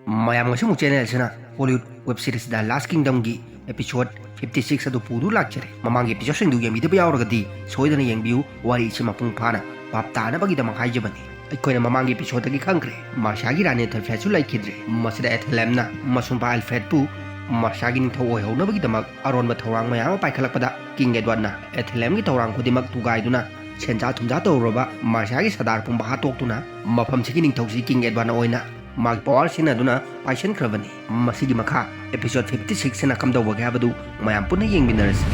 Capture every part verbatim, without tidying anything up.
ꯃꯌꯥꯝ ꯉꯁꯤꯃꯨꯛ ꯆꯦꯅꯦꯜ ꯑꯁꯤꯅ Hollywood web series ꯗ ꯂꯥꯁ ꯀꯤꯡꯗꯝꯒꯤ episode fifty six ꯑꯗꯨ ꯄꯨꯗꯨꯅ ꯂꯥꯛꯆꯔꯦ꯫ ꯃꯃꯥꯡꯒꯤ ꯑꯦꯄꯤꯁꯣꯗꯁꯤꯡꯗꯨ ꯌꯦꯡꯕꯤꯗꯕ ꯌꯥꯎꯔꯒꯗꯤ ꯁꯣꯏꯗꯅ ꯌꯦꯡꯕꯤꯌꯨ꯫ ꯋꯥꯔꯤ ꯑꯁꯤ ꯃꯄꯨꯡ ꯐꯥꯅ ꯚꯥꯞ ꯇꯥꯅꯕꯒꯤꯗꯃꯛ ꯍꯥꯏꯖꯕꯅꯤ꯫ ꯑꯩꯈꯣꯏꯅ ꯃꯃꯥꯡꯒꯤ ꯑꯦꯄꯤꯁꯣꯗꯇꯒꯤ ꯈꯪꯈ꯭ꯔꯦ, ꯃꯥꯔꯁꯤꯌꯥꯒꯤ ꯔꯥꯅꯤ ꯑꯦꯊꯦꯜꯐ꯭ꯔꯦꯗꯁꯨ ꯂꯩꯈꯤꯗ꯭ꯔꯦ꯫ ꯃꯁꯤꯗ ꯑꯦꯊꯦꯂꯦꯝꯅ ꯃꯁꯨꯡꯄꯥ ꯑꯦꯜꯐ꯭ꯔꯦꯗꯄꯨ ꯃꯥꯔꯁꯤꯌꯥꯒꯤ ꯅꯤꯡꯊꯧ ꯑꯣꯏꯍꯧꯅꯕꯒꯤꯗꯃꯛ ꯑꯔꯣꯟꯕ ꯊꯧꯔꯥꯡ ꯃꯌꯥꯝ ꯑꯃ ꯄꯥꯏꯈꯠꯂꯛꯄꯗ, ꯀꯤꯡ ꯑꯦꯗꯋꯥꯔꯗꯅ ꯑꯦꯊꯦꯂꯦꯝꯒꯤ ꯊꯧꯔꯥꯡ ꯈꯨꯗꯤꯡꯃꯛ ꯊꯨꯒꯥꯏꯗꯨꯅ ꯁꯦꯟꯖꯥ ꯊꯨꯝꯖꯥ ꯇꯧꯔꯨꯔꯕ ꯃꯥꯔꯁꯤꯌꯥꯒꯤ ꯁꯔꯗꯥꯔ ꯄꯨꯝꯕ ꯍꯥꯠꯇꯣꯛꯇꯨꯅ, ꯃꯐꯝꯁꯤꯒꯤ ꯅꯤꯡꯊꯧꯁꯤ ꯀꯤꯡ ꯑꯦꯗꯋꯥꯔꯗꯅ ꯑꯣꯏꯅ ꯃꯥꯒꯤ ꯄꯋꯥꯔ ꯁꯤꯖꯤꯟꯅꯗꯨꯅ ꯄꯥꯏꯁꯤꯟꯈ꯭ꯔꯕꯅꯤ꯫ ꯃꯁꯤꯒꯤ ꯃꯈꯥ ꯑꯦꯄꯤꯁꯣꯗ ꯐꯤꯐꯇꯤ ꯁꯤꯛꯁ ꯁꯤꯅ ꯀꯝꯗꯧꯕꯒꯦ ꯍꯥꯏꯕꯗꯨ ꯃꯌꯥꯝ ꯄꯨꯟꯅ ꯌꯦꯡꯃꯤꯟꯅꯔꯁꯤ꯫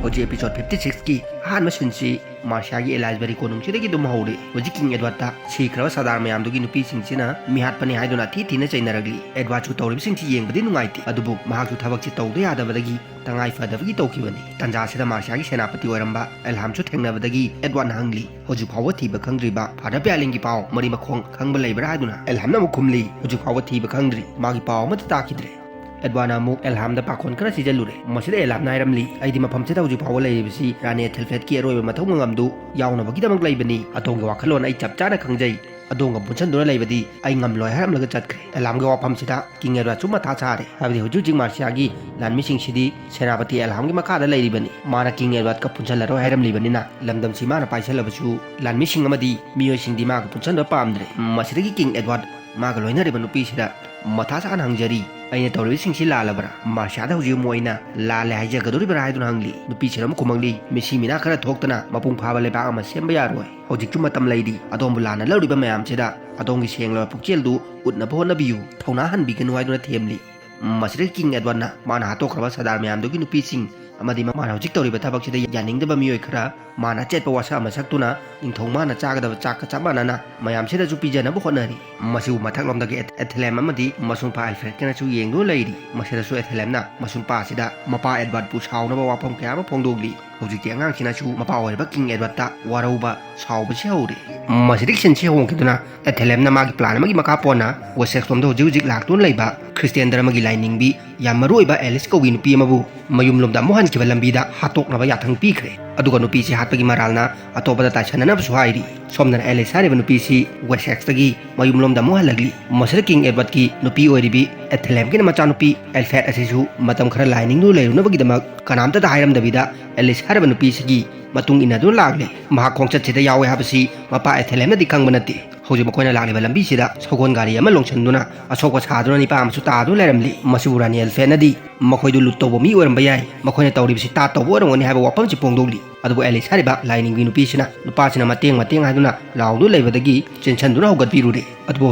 ꯍꯧꯖꯤꯛ ꯑꯦꯄꯤꯁꯣꯗ ꯐꯤꯐꯇꯤ ꯁꯤꯛꯁꯀꯤ ꯑꯍꯥꯟꯕ ꯁꯤꯟꯁꯤ ꯃꯥꯔꯁꯤꯌꯥꯒꯤ ꯑꯦꯂꯥꯏꯁꯕꯔꯤ ꯀꯣꯅꯨꯡꯁꯤꯗꯒꯤ ꯑꯗꯨꯝ ꯍꯧꯔꯦ꯫ ꯍꯧꯖꯤꯛ ꯀꯤꯡ ꯑꯦꯗꯋꯥꯔꯗꯇ ꯁꯤꯈ꯭ꯔꯕ ꯁꯔꯗꯥꯔ ꯃꯌꯥꯝꯗꯨꯒꯤ ꯅꯨꯄꯤꯁꯤꯡꯁꯤꯅ ꯃꯤꯍꯥꯠꯄꯅꯤ ꯍꯥꯏꯗꯨꯅ ꯊꯤ ꯊꯤꯅ ꯆꯩꯅꯔꯛꯂꯤ꯫ ꯑꯦꯗꯋꯥꯔꯗꯁꯨ ꯇꯧꯔꯤꯕꯁꯤꯡꯁꯤ ꯌꯦꯡꯕꯗꯤ ꯅꯨꯡꯉꯥꯏꯇꯦ, ꯑꯗꯨꯕꯨ ꯃꯍꯥꯛꯁꯨ ꯊꯕꯛꯁꯤ ꯇꯧꯗ ꯌꯥꯗꯕꯗꯒꯤ ꯇꯉꯥꯏ ꯐꯗꯕꯒꯤ ꯇꯧꯈꯤꯕꯅꯤ꯫ ꯇꯟꯖꯥꯁꯤꯗ ꯃꯥꯔꯁꯤꯌꯥꯒꯤ ꯁꯦꯅꯥꯄꯇꯤ ꯑꯣꯏꯔꯝꯕ ꯑꯦꯜꯍꯥꯝꯁꯨ ꯊꯦꯡꯅꯕꯗꯒꯤ ꯑꯦꯗꯋꯥꯔꯗꯅ ꯍꯪꯂꯤ, "ꯍꯧꯖꯤꯛ ꯐꯥꯎꯕ ꯊꯤꯕ ꯈꯪꯗ꯭ꯔꯤꯕ ꯐꯥꯗꯔ ꯄꯤꯌꯥꯂꯤꯡꯒꯤ ꯄꯥꯎ ꯃꯔꯤ ꯃꯈꯣꯡ ꯈꯪꯕ ꯂꯩꯕ꯭ꯔꯥ?" ꯍꯥꯏꯗꯨꯅ ꯑꯦꯜꯍꯥꯝꯅ ꯑꯃꯨꯛ ꯈꯨꯝꯂꯤ, "ꯍꯧꯖꯤꯛ ꯐꯥꯎꯕ ꯊꯤꯕ ꯈꯪꯗ꯭ꯔꯤ, ꯃꯥꯒꯤ ꯄꯥꯎ ꯑꯃꯠꯇ ꯇꯥꯈꯤꯗ꯭ꯔꯦ"꯫ ꯑꯦꯗꯋꯥꯔꯗꯅ ꯑꯃꯨꯛ ꯑꯦꯜꯍꯥꯝꯗ ꯄꯥꯈꯣꯟ ꯈꯔ ꯁꯤꯖꯜꯂꯨꯔꯦ꯫ ꯃꯁꯤꯗ ꯑꯦꯜꯍꯥꯝꯅ ꯍꯥꯏꯔꯝꯂꯤ, "ꯑꯩꯗꯤ ꯃꯐꯝꯁꯤꯗ ꯍꯧꯖꯤꯛ ꯐꯥꯎꯕ ꯂꯩꯔꯤꯕꯁꯤ ꯔꯥꯅꯤ ꯑꯦꯊꯦꯜꯐ꯭ꯔꯦꯗꯀꯤ ꯑꯔꯣꯏꯕ ꯃꯊꯧ ꯃꯉꯝꯗꯨ ꯌꯥꯎꯅꯕꯒꯤꯗꯃꯛ ꯂꯩꯕꯅꯤ꯫ ꯑꯗꯣꯝꯒꯤ ꯋꯥꯈꯜꯂꯣꯟ ꯑꯩ ꯆꯞ ꯆꯥꯅ ꯈꯪꯖꯩ꯫ ꯑꯗꯣꯝꯒ ꯄꯨꯟꯁꯤꯟꯗꯨꯅ ꯂꯩꯕꯗꯤ ꯑꯩ ꯉꯝꯂꯣꯏ" ꯍꯥꯏꯔꯝꯂꯒ ꯆꯠꯈ꯭ꯔꯦ꯫ ꯑꯦꯜꯍꯥꯝꯒꯤ ꯋꯥꯐꯝꯁꯤꯗ ꯀꯤꯡ ꯑꯦꯗꯋꯥꯔꯗꯁꯨ ꯃꯊꯥ ꯁꯥꯔꯦ, ꯍꯥꯏꯕꯗꯤ ꯍꯧꯖꯤꯛ ꯍꯧꯖꯤꯛ ꯃꯥꯔꯁꯤꯌꯥꯒꯤ ꯂꯥꯟꯃꯤꯁꯤꯡꯁꯤꯗꯤ ꯁꯦꯅꯥꯄꯇꯤ ꯑꯦꯜꯍꯥꯝꯒꯤ ꯃꯈꯥꯗ ꯂꯩꯔꯤꯕꯅꯤ꯫ ꯃꯥꯅ ꯀꯤꯡ ꯑꯦꯗꯋꯥꯔꯗꯀ ꯄꯨꯟꯁꯤꯜꯂꯔꯣꯏ ꯍꯥꯏꯔꯝꯂꯤꯕꯅꯤꯅ, ꯂꯝꯗꯝꯁꯤ ꯃꯥꯅ ꯄꯥꯏꯁꯤꯜꯂꯕꯁꯨ ꯂꯥꯟꯃꯤꯁꯤꯡ ꯑꯃꯗꯤ ꯃꯤꯑꯣꯏꯁꯤꯡꯗꯤ ꯃꯥꯒ ꯄꯨꯟꯁꯤꯟꯕ ꯄꯥꯝꯗ꯭ꯔꯦ꯫ ꯃꯁꯤꯗꯒꯤ ꯀꯤꯡ ꯑꯦꯗꯋꯥꯔꯗ ꯃꯥꯒ ꯂꯣꯏꯅꯔꯤꯕ ꯅꯨꯄꯤꯁꯤꯗ ꯃꯊꯥ ꯁꯥꯅ ꯍꯪꯖꯔꯤ, "ꯑꯩꯅ ꯇꯧꯔꯤꯕꯁꯤꯡꯁꯤ ꯂꯥꯜꯂꯕ꯭ꯔꯥ? ꯃꯥꯔꯁꯤꯌꯥꯗ ꯍꯧꯖꯤꯛ ꯑꯃꯨꯛ ꯑꯩꯅ ꯂꯥꯜꯂꯦ ꯍꯥꯏꯖꯒꯗꯧꯔꯤꯕ꯭ꯔꯥ?" ꯍꯥꯏꯗꯨꯅ ꯍꯪꯂꯤ꯫ ꯅꯨꯄꯤꯁꯤꯅ ꯑꯃꯨꯛ ꯈꯨꯝꯃꯛꯂꯤ, "ꯃꯤꯁꯤ ꯃꯤꯅꯥ ꯈꯔ ꯊꯣꯛꯇꯅ ꯃꯄꯨꯡ ꯐꯥꯕ ꯂꯩꯕꯥꯛ ꯑꯃ ꯁꯦꯝꯕ ꯌꯥꯔꯣꯏ꯫ ꯍꯧꯖꯤꯛꯁꯨ ꯃꯇꯝ ꯂꯩꯔꯤ꯫ ꯑꯗꯣꯝꯕꯨ ꯂꯥꯟꯅ ꯂꯧꯔꯤꯕ ꯃꯌꯥꯝꯁꯤꯗ ꯑꯗꯣꯝꯒꯤ ꯁꯦꯡꯂꯕ ꯄꯨꯛꯆꯦꯜꯗꯨ ꯎꯠꯅꯕ ꯍꯣꯠꯅꯕꯤꯌꯨ꯫ ꯊꯧꯅꯥ ꯍꯟꯕꯤꯒꯅꯨ" ꯍꯥꯏꯗꯨꯅ ꯊꯦꯝꯂꯤ꯫ ꯃꯁꯤꯗꯒꯤ ꯀꯤꯡ ꯑꯦꯗꯋꯥꯔꯗꯅ ꯃꯥꯅ ꯍꯥꯠꯇꯣꯛꯈ꯭ꯔꯕ ꯁꯔꯗꯥꯔ ꯃꯌꯥꯝꯗꯨꯒꯤ ꯅꯨꯄꯤꯁꯤꯡ ꯑꯃꯗꯤ ꯃꯥꯅ ꯍꯧꯖꯤꯛ ꯇꯧꯔꯤꯕ ꯊꯕꯛꯁꯤꯗ ꯌꯥꯅꯤꯡꯗꯕ ꯃꯤꯑꯣꯏ ꯈꯔ ꯃꯥꯅ ꯑꯆꯦꯠꯄ ꯋꯥꯁꯛ ꯑꯃ ꯁꯛꯇꯨꯅ ꯅꯤꯡꯊꯧ ꯃꯥꯅ ꯆꯥꯒꯗꯕ ꯆꯥꯛꯀ ꯆꯞ ꯃꯥꯟꯅꯅ ꯃꯌꯥꯝꯁꯤꯗꯁꯨ ꯄꯤꯖꯅꯕ ꯍꯣꯠꯅꯔꯤ꯫ ꯃꯁꯤꯕꯨ ꯃꯊꯛꯂꯣꯝꯗꯒꯤ ꯑꯦꯊ-, ꯑꯦꯊꯦꯂꯦꯝ ꯑꯃꯗꯤ ꯃꯁꯨꯡꯄꯥ ꯑꯦꯜꯐ꯭ꯔꯦꯗꯀꯅꯁꯨ ꯌꯦꯡꯗꯨꯅ ꯂꯩꯔꯤ꯫ ꯃꯁꯤꯗꯁꯨ ꯑꯦꯊꯦꯂꯦꯝꯅ ꯃꯁꯨꯡꯄꯥ ꯑꯁꯤꯗ ꯃꯄꯥ ꯑꯦꯗꯋꯥꯔꯗꯄꯨ ꯁꯥꯎꯅꯕ ꯋꯥꯐꯝ ꯀꯌꯥ ꯑꯃ ꯐꯣꯡꯗꯣꯛꯂꯤ꯫ ꯍꯧꯖꯤꯛꯇꯤ ꯑꯉꯥꯡꯁꯤꯅꯁꯨ ꯃꯄꯥ ꯑꯣꯏꯔꯤꯕ ꯀꯤꯡ ꯑꯦꯗꯋꯥꯔꯗꯇ ꯋꯥꯔꯧꯕ ꯁꯥꯎꯕꯁꯤ ꯍꯧꯔꯦ꯫ ꯃꯁꯤꯗꯒꯤ ꯁꯤꯟꯁꯤ ꯍꯣꯡꯈꯤꯗꯨꯅ ꯑꯦꯊꯦꯂꯦꯝꯅ ꯃꯥꯒꯤ ꯄ꯭ꯂꯥꯟ ꯑꯃꯒꯤ ꯃꯈꯥ ꯄꯣꯟꯅ ꯋꯦꯁꯦꯛꯁꯂꯣꯝꯗ ꯍꯧꯖꯤꯛ ꯍꯧꯖꯤꯛ ꯂꯥꯛꯇꯨꯅ ꯂꯩꯕ ꯈ꯭ꯔꯤꯁꯇꯤꯌꯥꯟ ꯙꯔꯃꯒꯤ ꯂꯥꯏꯅꯤꯡꯕꯤ ꯌꯥꯝ ꯃꯔꯨ ꯑꯣꯏꯕ ꯑꯦꯂꯤꯁ ꯀꯧꯕꯤ ꯅꯨꯄꯤ ꯑꯃꯕꯨ ꯃꯌꯨꯝꯂꯣꯝꯗ ꯑꯃꯨꯛ ꯍꯟꯈꯤꯕ ꯂꯝꯕꯤꯗ ꯍꯥꯠꯇꯣꯛꯅꯕ ꯌꯥꯊꯪ ꯄꯤꯈ꯭ꯔꯦ꯫ ꯑꯗꯨꯒ ꯅꯨꯄꯤꯁꯤ ꯍꯥꯠꯄꯒꯤ ꯃꯔꯥꯜꯅ ꯑꯇꯣꯞꯄꯗ ꯇꯥꯏꯁꯟꯅꯅꯕꯁꯨ ꯍꯥꯏꯔꯤ꯫ ꯁꯣꯝꯗꯅ ꯑꯦꯂꯤꯁꯥ ꯍꯥꯏꯔꯤꯕ ꯅꯨꯄꯤꯁꯤ ꯋꯦꯁꯦꯛꯁꯇꯒꯤ ꯃꯌꯨꯝꯂꯣꯝꯗ ꯑꯃꯨꯛ ꯍꯜꯂꯛꯂꯤ꯫ ꯃꯁꯤꯗ ꯀꯤꯡ ꯑꯦꯗꯋꯥꯔꯗꯀꯤ ꯅꯨꯄꯤ ꯑꯣꯏꯔꯤꯕꯤ ꯑꯦꯊꯦꯂꯦꯝꯒꯤꯅ ꯃꯆꯥꯅꯨꯄꯤ ꯑꯦꯜꯐꯦꯠ ꯑꯁꯤꯁꯨ ꯃꯇꯝ ꯈꯔ ꯂꯥꯏ ꯅꯤꯡꯗꯨꯅ ꯂꯩꯔꯨꯅꯕꯒꯤꯗꯃꯛ ꯀꯅꯥꯝꯇꯗ ꯍꯥꯏꯔꯝꯗꯕꯤꯗ ꯑꯦꯂꯤꯁꯥ ꯍꯥꯏꯔꯤꯕ ꯅꯨꯄꯤꯁꯤꯒꯤ ꯃꯇꯨꯡ ꯏꯟꯅꯗꯨꯅ ꯂꯥꯛꯂꯦ꯫ ꯃꯍꯥꯛ ꯈꯣꯡꯆꯠꯁꯤꯗ ꯌꯥꯎꯋꯦ ꯍꯥꯏꯕꯁꯤ ꯃꯄꯥ ꯑꯦꯊꯦꯂꯦꯝꯅꯗꯤ ꯈꯪꯕ ꯅꯠꯇꯦ꯫ ꯍꯧꯖꯤꯛ ꯃꯈꯣꯏꯅ ꯂꯥꯛꯂꯤꯕ ꯂꯝꯕꯤꯁꯤꯗ ꯁꯒꯣꯜ ꯒꯥꯔꯤ ꯑꯃ ꯂꯣꯡꯁꯤꯟꯗꯨꯅ ꯑꯁꯣꯛꯄ ꯁꯥꯗꯨꯅ ꯅꯤꯄꯥ ꯑꯃꯁꯨ ꯇꯥꯗꯨꯅ ꯂꯩꯔꯝꯂꯤ꯫ ꯃꯁꯤꯕꯨ ꯔꯥꯅꯤ ꯑꯦꯜꯐꯦꯠꯅꯗꯤ ꯃꯈꯣꯏꯗꯨ ꯂꯨꯠ ꯇꯧꯕ ꯃꯤ ꯑꯣꯏꯔꯝꯕ ꯌꯥꯏ, ꯃꯈꯣꯏꯅ ꯇꯧꯔꯤꯕꯁꯤ ꯇꯥꯠ ꯇꯧꯕ ꯑꯣꯏꯔꯝꯒꯅꯤ ꯍꯥꯏꯕ ꯋꯥꯐꯝꯁꯤ ꯐꯣꯡꯗꯣꯛꯂꯤ꯫ ꯑꯗꯨꯕꯨ ꯑꯦꯂꯤꯁ ꯍꯥꯏꯔꯤꯕ ꯂꯥꯏꯅꯤꯡꯕꯤ ꯅꯨꯄꯤꯁꯤꯅ ꯅꯨꯄꯥꯁꯤꯅ ꯃꯇꯦꯡ ꯃꯇꯦꯡ ꯍꯥꯏꯗꯨꯅ ꯂꯥꯎꯗꯨꯅ ꯂꯩꯕꯗꯒꯤ ꯆꯦꯟꯁꯤꯟꯗꯨꯅ ꯍꯧꯒꯠꯄꯤꯔꯨꯔꯦ꯫ ꯑꯗꯨꯕꯨ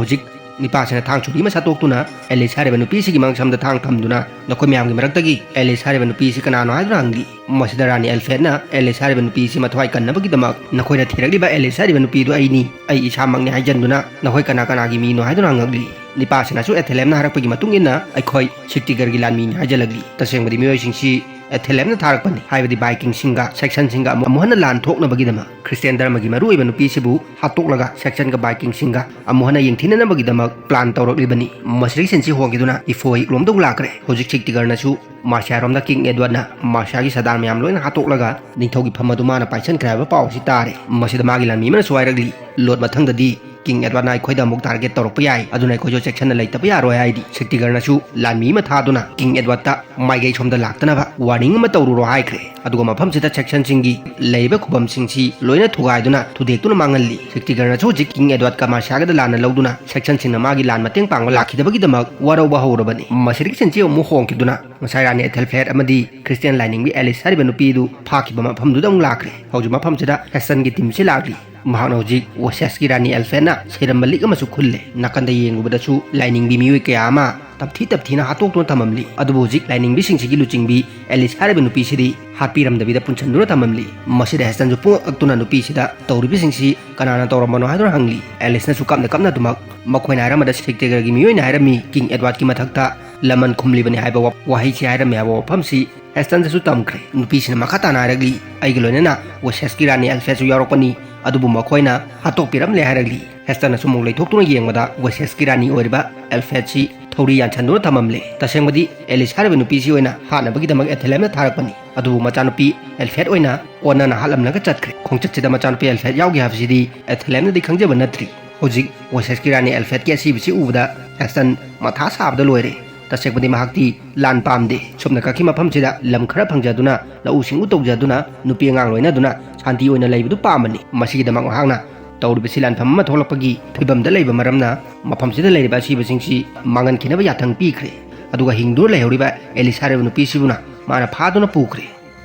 ꯍꯧꯖꯤꯛ ꯅꯤꯄꯥꯁꯤꯅ ꯊꯥꯡ ꯁꯨꯔꯤ ꯑꯃ ꯁꯠꯇꯣꯛꯇꯨꯅ ꯑꯦꯂꯤꯁ ꯍꯥꯏꯔꯤꯕ ꯅꯨꯄꯤꯁꯤꯒꯤ ꯃꯥꯡꯁꯝꯗ ꯊꯥꯡ ꯊꯝꯗꯨꯅ ꯅꯈꯣꯏ ꯃꯌꯥꯝꯒꯤ ꯃꯔꯛꯇꯒꯤ ꯑꯦꯂꯤꯁ ꯍꯥꯏꯔꯤꯕ ꯅꯨꯄꯤꯁꯤ ꯀꯅꯥꯅꯣ ꯍꯥꯏꯗꯨꯅ ꯍꯪꯂꯤ꯫ ꯃꯁꯤꯗ ꯔꯥꯅꯤ ꯑꯦꯜꯐꯦꯠꯅ ꯑꯦꯂꯤꯁ ꯍꯥꯏꯔꯤꯕ ꯅꯨꯄꯤꯁꯤ ꯃꯊ꯭ꯋꯥꯏ ꯀꯟꯅꯕꯒꯤꯗꯃꯛ ꯅꯈꯣꯏꯅ ꯊꯤꯔꯛꯂꯤꯕ ꯑꯦꯂꯤꯁ ꯍꯥꯏꯔꯤꯕ ꯅꯨꯄꯤꯗꯨ ꯑꯩꯅꯤ, ꯑꯩ ꯏꯁꯥꯃꯛꯅꯤ ꯍꯥꯏꯖꯟꯗꯨꯅ ꯅꯈꯣꯏ ꯀꯅꯥ ꯀꯅꯥꯒꯤ ꯃꯤꯅꯣ ꯍꯥꯏꯗꯨꯅ ꯍꯪꯂꯛꯂꯤ꯫ ꯅꯤꯄꯥꯁꯤꯅꯁꯨ ꯑꯦꯊꯦꯂꯦꯝꯅ ꯍꯥꯏꯔꯛꯄꯒꯤ ꯃꯇꯨꯡ ꯏꯟꯅ ꯑꯩꯈꯣꯏ ꯁꯤꯛꯇꯤꯒꯔꯒꯤ ꯂꯥꯟꯃꯤꯅꯤ ꯍꯥꯏꯖꯜꯂꯛꯂꯤ꯫ ꯇꯁꯦꯡꯕꯗꯤ ꯃꯤꯑꯣꯏꯁꯤꯡꯁꯤ ꯑꯦꯊꯦꯂꯦꯝꯅ ꯊꯥꯔꯛꯄꯅꯤ, ꯍꯥꯏꯕꯗꯤ ꯕꯥꯏꯀꯤꯡꯁꯤꯡꯒ ꯁꯦꯛꯁꯟꯁꯤꯡꯒ ꯑꯃꯨꯛ ꯍꯟꯅ ꯂꯥꯟ ꯊꯣꯛꯅꯕꯒꯤꯗꯃꯛ ꯈ꯭ꯔꯤꯁꯇꯤꯌꯥꯟ ꯙꯔꯃꯒꯤ ꯃꯔꯨꯑꯣꯏꯕ ꯅꯨꯄꯤꯁꯤꯕꯨ ꯍꯥꯠꯇꯣꯛꯂꯒ ꯁꯦꯛꯁꯟꯒ ꯕꯥꯏꯀꯤꯡꯁꯤꯡꯒ ꯑꯃꯨꯛ ꯍꯟꯅ ꯌꯦꯡꯊꯤꯅꯅꯕꯒꯤꯗꯃꯛ ꯄ꯭ꯂꯥꯟ ꯇꯧꯔꯛꯂꯤꯕꯅꯤ꯫ ꯃꯁꯤꯗꯒꯤ ꯁꯤꯟꯁꯤ ꯍꯣꯡꯈꯤꯗꯨꯅ ꯏꯐꯣ ꯏꯛꯂꯣꯝꯗ ꯑꯃꯨꯛ ꯂꯥꯛꯈ꯭ꯔꯦ꯫ ꯍꯧꯖꯤꯛ ꯁꯤꯛꯇꯤꯒꯔꯅꯁꯨ ꯃꯥꯔꯁꯤꯌꯥꯔꯣꯝꯗ ꯀꯤꯡ ꯑꯦꯗꯋꯥꯔꯗꯅ ꯃꯥꯔꯁꯤꯌꯥꯒꯤ ꯁꯗꯥꯟ ꯃꯌꯥꯝ ꯂꯣꯏꯅ ꯍꯥꯠꯇꯣꯛꯂꯒ ꯅꯤꯡꯊꯧꯒꯤ ꯐꯝ ꯑꯗꯨ ꯃꯥꯅ ꯄꯥꯏꯁꯟꯈ꯭ꯔꯦ ꯍꯥꯏꯕ ꯄꯥꯎ ꯑꯁꯤ ꯇꯥꯔꯦ꯫ ꯃꯁꯤꯗ ꯃꯥꯒꯤ ꯂꯥꯟꯃꯤ ꯑꯃꯅꯁꯨ ꯍꯥꯏꯔꯛꯂꯤ, ꯂꯣꯠ ꯃꯊꯪꯗꯗꯤ ꯀꯤꯡ ꯑꯦꯗꯋꯥꯔꯗꯅ ꯑꯩꯈꯣꯏꯗ ꯑꯃꯨꯛ ꯇꯥꯔꯒꯦꯠ ꯇꯧꯔꯛꯄ ꯌꯥꯏ, ꯑꯗꯨꯅ ꯑꯩꯈꯣꯏꯁꯨ ꯆꯦꯛꯁꯤꯟꯅ ꯂꯩꯇꯕ ꯌꯥꯔꯣꯏ ꯍꯥꯏꯔꯤ꯫ ꯁꯤꯛꯇꯤꯒꯔꯅꯁꯨ ꯂꯥꯟꯃꯤ ꯑꯃ ꯊꯥꯗꯨꯅ ꯀꯤꯡ ꯑꯦꯗꯋꯥꯔꯗꯇ ꯃꯥꯏꯀꯩ ꯁꯣꯝꯗ ꯂꯥꯛꯇꯅꯕ ꯋꯥꯔꯅꯤꯡ ꯑꯃ ꯇꯧꯔꯨꯔꯣ ꯍꯥꯏꯈ꯭ꯔꯦ꯫ ꯑꯗꯨꯒ ꯃꯐꯝꯁꯤꯗ ꯁꯦꯛꯁꯟꯁꯤꯡꯒꯤ ꯂꯩꯔꯤꯕ ꯈꯨꯕꯝꯁꯤꯡꯁꯤ ꯂꯣꯏꯅ ꯊꯨꯒꯥꯏꯗꯨꯅ ꯊꯨꯗꯦꯛꯇꯨꯅ ꯃꯥꯡꯍꯜꯂꯤ꯫ ꯁꯤꯛꯇꯤꯒꯔꯅꯁꯨ ꯍꯧꯖꯤꯛ ꯀꯤꯡ ꯑꯦꯗꯋꯥꯔꯗꯀ ꯃꯥꯔꯁꯤꯌꯥꯒꯗ ꯂꯥꯟꯅ ꯂꯧꯗꯨꯅ ꯁꯦꯛꯁꯟꯁꯤꯡꯅ ꯃꯥꯒꯤ ꯂꯥꯟ ꯃꯇꯦꯡ ꯄꯥꯡꯕ ꯂꯥꯛꯈꯤꯗꯕꯒꯤꯗꯃꯛ ꯋꯥꯔꯧꯕ ꯍꯧꯔꯕꯅꯤ꯫ ꯃꯁꯤꯗꯒꯤ ꯁꯤꯟꯁꯤ ꯑꯃꯨꯛ ꯍꯣꯡꯈꯤꯗꯨꯅ ꯉꯁꯥꯏ ꯔꯥꯅꯤ ꯑꯦꯊꯦꯜꯐ꯭ꯂꯦꯠ ꯑꯃꯗꯤ ꯈ꯭ꯔꯤꯁꯇꯤꯌꯥꯟ ꯂꯥꯏꯅꯤꯡꯕꯤ ꯑꯦꯂꯤꯁ ꯍꯥꯏꯔꯤꯕ ꯅꯨꯄꯤꯗꯨ ꯐꯥꯈꯤꯕ ꯃꯐꯝꯗꯨꯗ ꯑꯃꯨꯛ ꯂꯥꯛꯈ꯭ꯔꯦ꯫ ꯍꯧꯖꯤꯛ ꯃꯐꯝꯁꯤꯗ ꯍꯦꯁꯇꯟꯒꯤ ꯇꯤꯝꯁꯤ ꯂꯥꯛꯂꯤ꯫ ꯃꯍꯥꯛꯅ ꯍꯧꯖꯤꯛ ꯋꯦꯁꯦꯁꯀꯤ ꯔꯥꯅꯤ ꯑꯦꯜꯐꯦꯠꯅ ꯁꯤꯔꯝꯕ ꯂꯤꯛ ꯑꯃꯁꯨ ꯈꯨꯜꯂꯦ꯫ ꯅꯥꯀꯟꯗ ꯌꯦꯡꯂꯨꯕꯗꯁꯨ ꯂꯥꯏꯅꯤꯡꯕꯤ ꯃꯤꯑꯣꯏ ꯀꯌꯥ ꯑꯃ ꯇꯞꯊꯤ ꯇꯞꯊꯤꯅ ꯍꯥꯠꯇꯣꯛꯇꯨꯅ ꯊꯝꯃꯝꯂꯤ꯫ ꯑꯗꯨꯕꯨ ꯍꯧꯖꯤꯛ ꯂꯥꯏꯅꯤꯡꯕꯤꯁꯤꯡꯁꯤꯒꯤ ꯂꯨꯆꯤꯡꯕꯤ ꯑꯦꯂꯤꯁ ꯍꯥꯏꯔꯤꯕ ꯅꯨꯄꯤꯁꯤꯗꯤ ꯍꯥꯠꯄꯤꯔꯝꯗꯕꯤꯗ ꯄꯨꯟꯁꯤꯟꯗꯨꯅ ꯊꯝꯃꯝꯂꯤ꯫ ꯃꯁꯤꯗ ꯍꯦꯁꯇꯟꯁꯨ ꯄꯨꯡꯉꯛ ꯉꯛꯇꯨꯅ ꯅꯨꯄꯤꯁꯤꯗ ꯇꯧꯔꯤꯕꯁꯤꯡꯁꯤ ꯀꯅꯥꯅ ꯇꯧꯔꯝꯕꯅꯣ ꯍꯥꯏꯗꯨꯅ ꯍꯪꯂꯤ꯫ ꯑꯦꯂꯤꯁꯅꯁꯨ ꯀꯞꯅ ꯀꯞꯅ ꯑꯗꯨꯃꯛ ꯃꯈꯣꯏꯅ ꯍꯥꯏꯔꯝꯕꯗ ꯁꯤꯛꯇꯤꯒꯔꯒꯤ ꯃꯤꯑꯣꯏꯅ ꯍꯥꯏꯔꯝꯃꯤ, ꯀꯤꯡ ꯑꯦꯗꯋꯥꯔꯗꯀꯤ ꯃꯊꯛꯇ ꯂꯃꯟ ꯈꯨꯝꯂꯤꯕꯅꯤ ꯍꯥꯏꯕ ꯋꯥ-, ꯋꯥꯍꯩꯁꯤ ꯍꯥꯏꯔꯝꯃꯤ ꯍꯥꯏꯕ ꯋꯥꯐꯝꯁꯤ ꯍꯦꯁꯇꯟꯗꯁꯨ ꯇꯝꯈ꯭ꯔꯦ꯫ ꯅꯨꯄꯤꯁꯤꯅ ꯃꯈꯥ ꯇꯥꯅ ꯍꯥꯏꯔꯛꯂꯤ, ꯑꯩꯒ ꯂꯣꯏꯅꯅ ꯋꯦꯁꯦꯁꯀꯤ ꯔꯥꯅꯤ ꯑꯦꯜꯐꯦꯠꯁꯨ ꯌꯥꯎꯔꯛꯄꯅꯤ, ꯑꯗꯨꯕꯨ ꯃꯈꯣꯏꯅ ꯍꯥꯠꯇꯣꯛꯄꯤꯔꯝꯂꯦ ꯍꯥꯏꯔꯛꯂꯤ꯫ ꯍꯦꯁꯇꯟꯅꯁꯨ ꯑꯃꯨꯛ ꯂꯩꯊꯣꯛꯇꯨꯅ ꯌꯦꯡꯕꯗ ꯋꯦꯁꯦꯁꯀꯤ ꯔꯥꯅꯤ ꯑꯣꯏꯔꯤꯕ ꯑꯦꯜꯐꯦꯠꯁꯤ ꯊꯧꯔꯤ ꯌꯥꯟꯁꯟꯗꯨꯅ ꯊꯝꯃꯝꯂꯦ꯫ ꯇꯁꯦꯡꯕꯗꯤ ꯑꯦꯂꯤꯁꯥ ꯍꯥꯏꯔꯤꯕ ꯅꯨꯄꯤꯁꯤ ꯑꯣꯏꯅ ꯍꯥꯠꯅꯕꯒꯤꯗꯃꯛ ꯑꯦꯊꯦꯂꯦꯝꯅ ꯊꯥꯔꯛꯄꯅꯤ, ꯑꯗꯨꯕꯨ ꯃꯆꯥꯅꯨꯄꯤ ꯑꯦꯜꯐꯦꯠ ꯑꯣꯏꯅ ꯑꯣꯟꯅꯅ ꯍꯥꯠꯂꯝꯂꯒ ꯆꯠꯈ꯭ꯔꯦ꯫ ꯈꯣꯡꯆꯠꯁꯤꯗ ꯃꯆꯥꯅꯨꯄꯤ ꯑꯦꯜꯐꯦꯠ ꯌꯥꯎꯒꯦ ꯍꯥꯏꯕꯁꯤꯗꯤ ꯑꯦꯊꯦꯂꯦꯝꯅꯗꯤ ꯈꯪꯖꯕ ꯅꯠꯇ꯭ꯔꯤ꯫ ꯍꯧꯖꯤꯛ ꯋꯦꯁꯦꯁꯀꯤ ꯔꯥꯅꯤ ꯑꯦꯜꯐꯦꯠꯀꯤ ꯑꯁꯤꯕꯁꯤ ꯎꯕꯗ ꯍꯦꯁꯇꯟ ꯃꯊꯥ ꯁꯥꯕꯗ ꯂꯣꯏꯔꯦ꯫ ꯇꯁꯦꯡꯕꯗꯤ ꯃꯍꯥꯛꯇꯤ ꯂꯥꯟ ꯄꯥꯝꯗꯦ꯫ ꯁꯨꯞꯅ ꯀꯛꯈꯤ ꯃꯐꯝꯁꯤꯗ ꯂꯝ ꯈꯔ ꯐꯪꯖꯗꯨꯅ, ꯂꯧꯎ ꯁꯤꯡꯎ ꯇꯧꯖꯗꯨꯅ, ꯅꯨꯄꯤ ꯑꯉꯥꯡ ꯂꯣꯏꯅꯗꯨꯅ ꯁꯥꯟꯇꯤ ꯑꯣꯏꯅ ꯂꯩꯕꯗꯨ ꯄꯥꯝꯕꯅꯤ꯫ ꯃꯁꯤꯒꯤꯗꯃꯛ ꯃꯍꯥꯛꯅ ꯇꯧꯔꯤꯕꯁꯤ ꯂꯥꯟꯐꯝ ꯑꯃ ꯊꯣꯛꯂꯛꯄꯒꯤ ꯐꯤꯕꯝꯗ ꯂꯩꯕ ꯃꯔꯝꯅ ꯃꯐꯝꯁꯤꯗ ꯂꯩꯔꯤꯕ ꯑꯁꯤꯕꯁꯤꯡꯁꯤ ꯃꯥꯡꯍꯟꯈꯤꯅꯕ ꯌꯥꯊꯪ ꯄꯤꯈ꯭ꯔꯦ꯫ ꯑꯗꯨꯒ ꯍꯤꯡꯗꯨꯅ ꯂꯩꯍꯧꯔꯤꯕ ꯑꯦꯂꯤꯁꯥ ꯍꯥꯏꯔꯤꯕ ꯅꯨꯄꯤꯁꯤꯕꯨꯅ ꯃꯥꯅ ꯐꯥꯗꯨꯅ ꯄꯨꯈ꯭ꯔꯦ꯫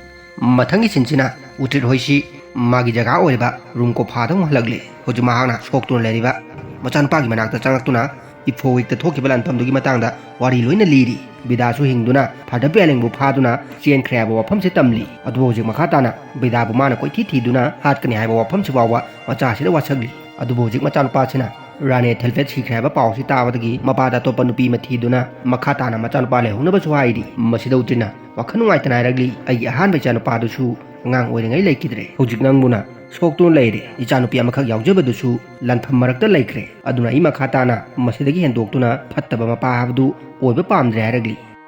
ꯃꯊꯪꯒꯤ ꯁꯤꯟꯁꯤꯅ ꯎꯇ꯭ꯔꯤꯠ ꯍꯣꯏꯁꯤ ꯃꯥꯒꯤ ꯖꯒꯥ ꯑꯣꯏꯔꯤꯕ ꯔꯨꯝ ꯀꯣꯐꯥꯗ ꯑꯃꯨꯛ ꯍꯜꯂꯛꯂꯦ꯫ ꯍꯧꯖꯤꯛ ꯃꯍꯥꯛꯅ ꯁꯣꯛꯇꯨꯅ ꯂꯩꯔꯤꯕ ꯃꯆꯥꯅꯨꯄꯥꯒꯤ ꯃꯅꯥꯛꯇ ꯆꯪꯂꯛꯇꯨꯅ ꯏꯐꯣꯋꯤꯛꯇ ꯊꯣꯛꯈꯤꯕ ꯂꯥꯟꯐꯝꯗꯨꯒꯤ ꯃꯇꯥꯡꯗ ꯋꯥꯔꯤ ꯂꯣꯏꯅ ꯂꯤꯔꯤ꯫ ꯕꯤꯗꯥꯁꯨ ꯍꯤꯡꯗꯨꯅ ꯐꯥꯗꯔ ꯄꯦꯂꯦꯡꯕꯨ ꯐꯥꯗꯨꯅ ꯆꯦꯟꯈ꯭ꯔꯦ ꯍꯥꯏꯕ ꯋꯥꯐꯝꯁꯤ ꯇꯝꯂꯤ꯫ ꯑꯗꯨꯕꯨ ꯍꯧꯖꯤꯛ ꯃꯈꯥ ꯇꯥꯅ ꯕꯤꯗꯥꯕꯨ ꯃꯥꯅ ꯀꯣꯏꯊꯤ ꯊꯤꯗꯨꯅ ꯍꯥꯠꯀꯅꯤ ꯍꯥꯏꯕ ꯋꯥꯐꯝꯁꯤ ꯐꯥꯎꯕ ꯃꯆꯥꯁꯤꯗ ꯋꯥꯁꯛꯂꯤ꯫ ꯑꯗꯨꯕꯨ ꯍꯧꯖꯤꯛ ꯃꯆꯥꯅꯨꯄꯥꯁꯤꯅ ꯔꯥꯅꯤ ꯑꯦꯊꯦꯜꯐꯦꯠ ꯁꯤꯈ꯭ꯔꯦ ꯍꯥꯏꯕ ꯄꯥꯎꯁꯤ ꯇꯥꯕꯗꯒꯤ ꯃꯄꯥꯗ ꯑꯇꯣꯞꯄ ꯅꯨꯄꯤ ꯑꯃ ꯊꯤꯗꯨꯅ ꯃꯈꯥ ꯇꯥꯅ ꯃꯆꯥꯅꯨꯄꯥ ꯂꯩꯍꯧꯅꯕꯁꯨ ꯍꯥꯏꯔꯤ꯫ ꯃꯁꯤꯗ ꯎꯇ꯭ꯔꯤꯠꯅ ꯋꯥꯈꯜ ꯅꯨꯡꯉꯥꯏꯇꯅ ꯍꯥꯏꯔꯛꯂꯤ, "ꯑꯩꯒꯤ ꯑꯍꯥꯟꯕ ꯏꯆꯥꯅꯨꯄꯥꯗꯨꯁꯨ ꯑꯉꯥꯡ ꯑꯣꯏꯔꯤꯉꯩ ꯂꯩꯈꯤꯗ꯭ꯔꯦ꯫ ꯍꯧꯖꯤꯛ ꯅꯪꯕꯨꯅ ꯁꯣꯛꯇꯨꯅ ꯂꯩꯔꯦ꯫ ꯏꯆꯥꯅꯨꯄꯤ ꯑꯃꯈꯛ ꯌꯥꯎꯖꯕꯗꯨꯁꯨ ꯂꯥꯟꯐꯝ ꯃꯔꯛꯇ ꯂꯩꯈ꯭ꯔꯦ꯫ ꯑꯗꯨꯅ ꯑꯩ ꯃꯈꯥ ꯇꯥꯅ ꯃꯁꯤꯗꯒꯤ ꯍꯦꯟꯗꯣꯛꯇꯨꯅ ꯐꯠꯇꯕ ꯃꯄꯥ ꯍꯥꯏꯕꯗꯨ ꯑꯣꯏꯕ ꯄꯥꯝꯗ꯭ꯔꯦ" ꯍꯥꯏꯔꯛꯂꯤ꯫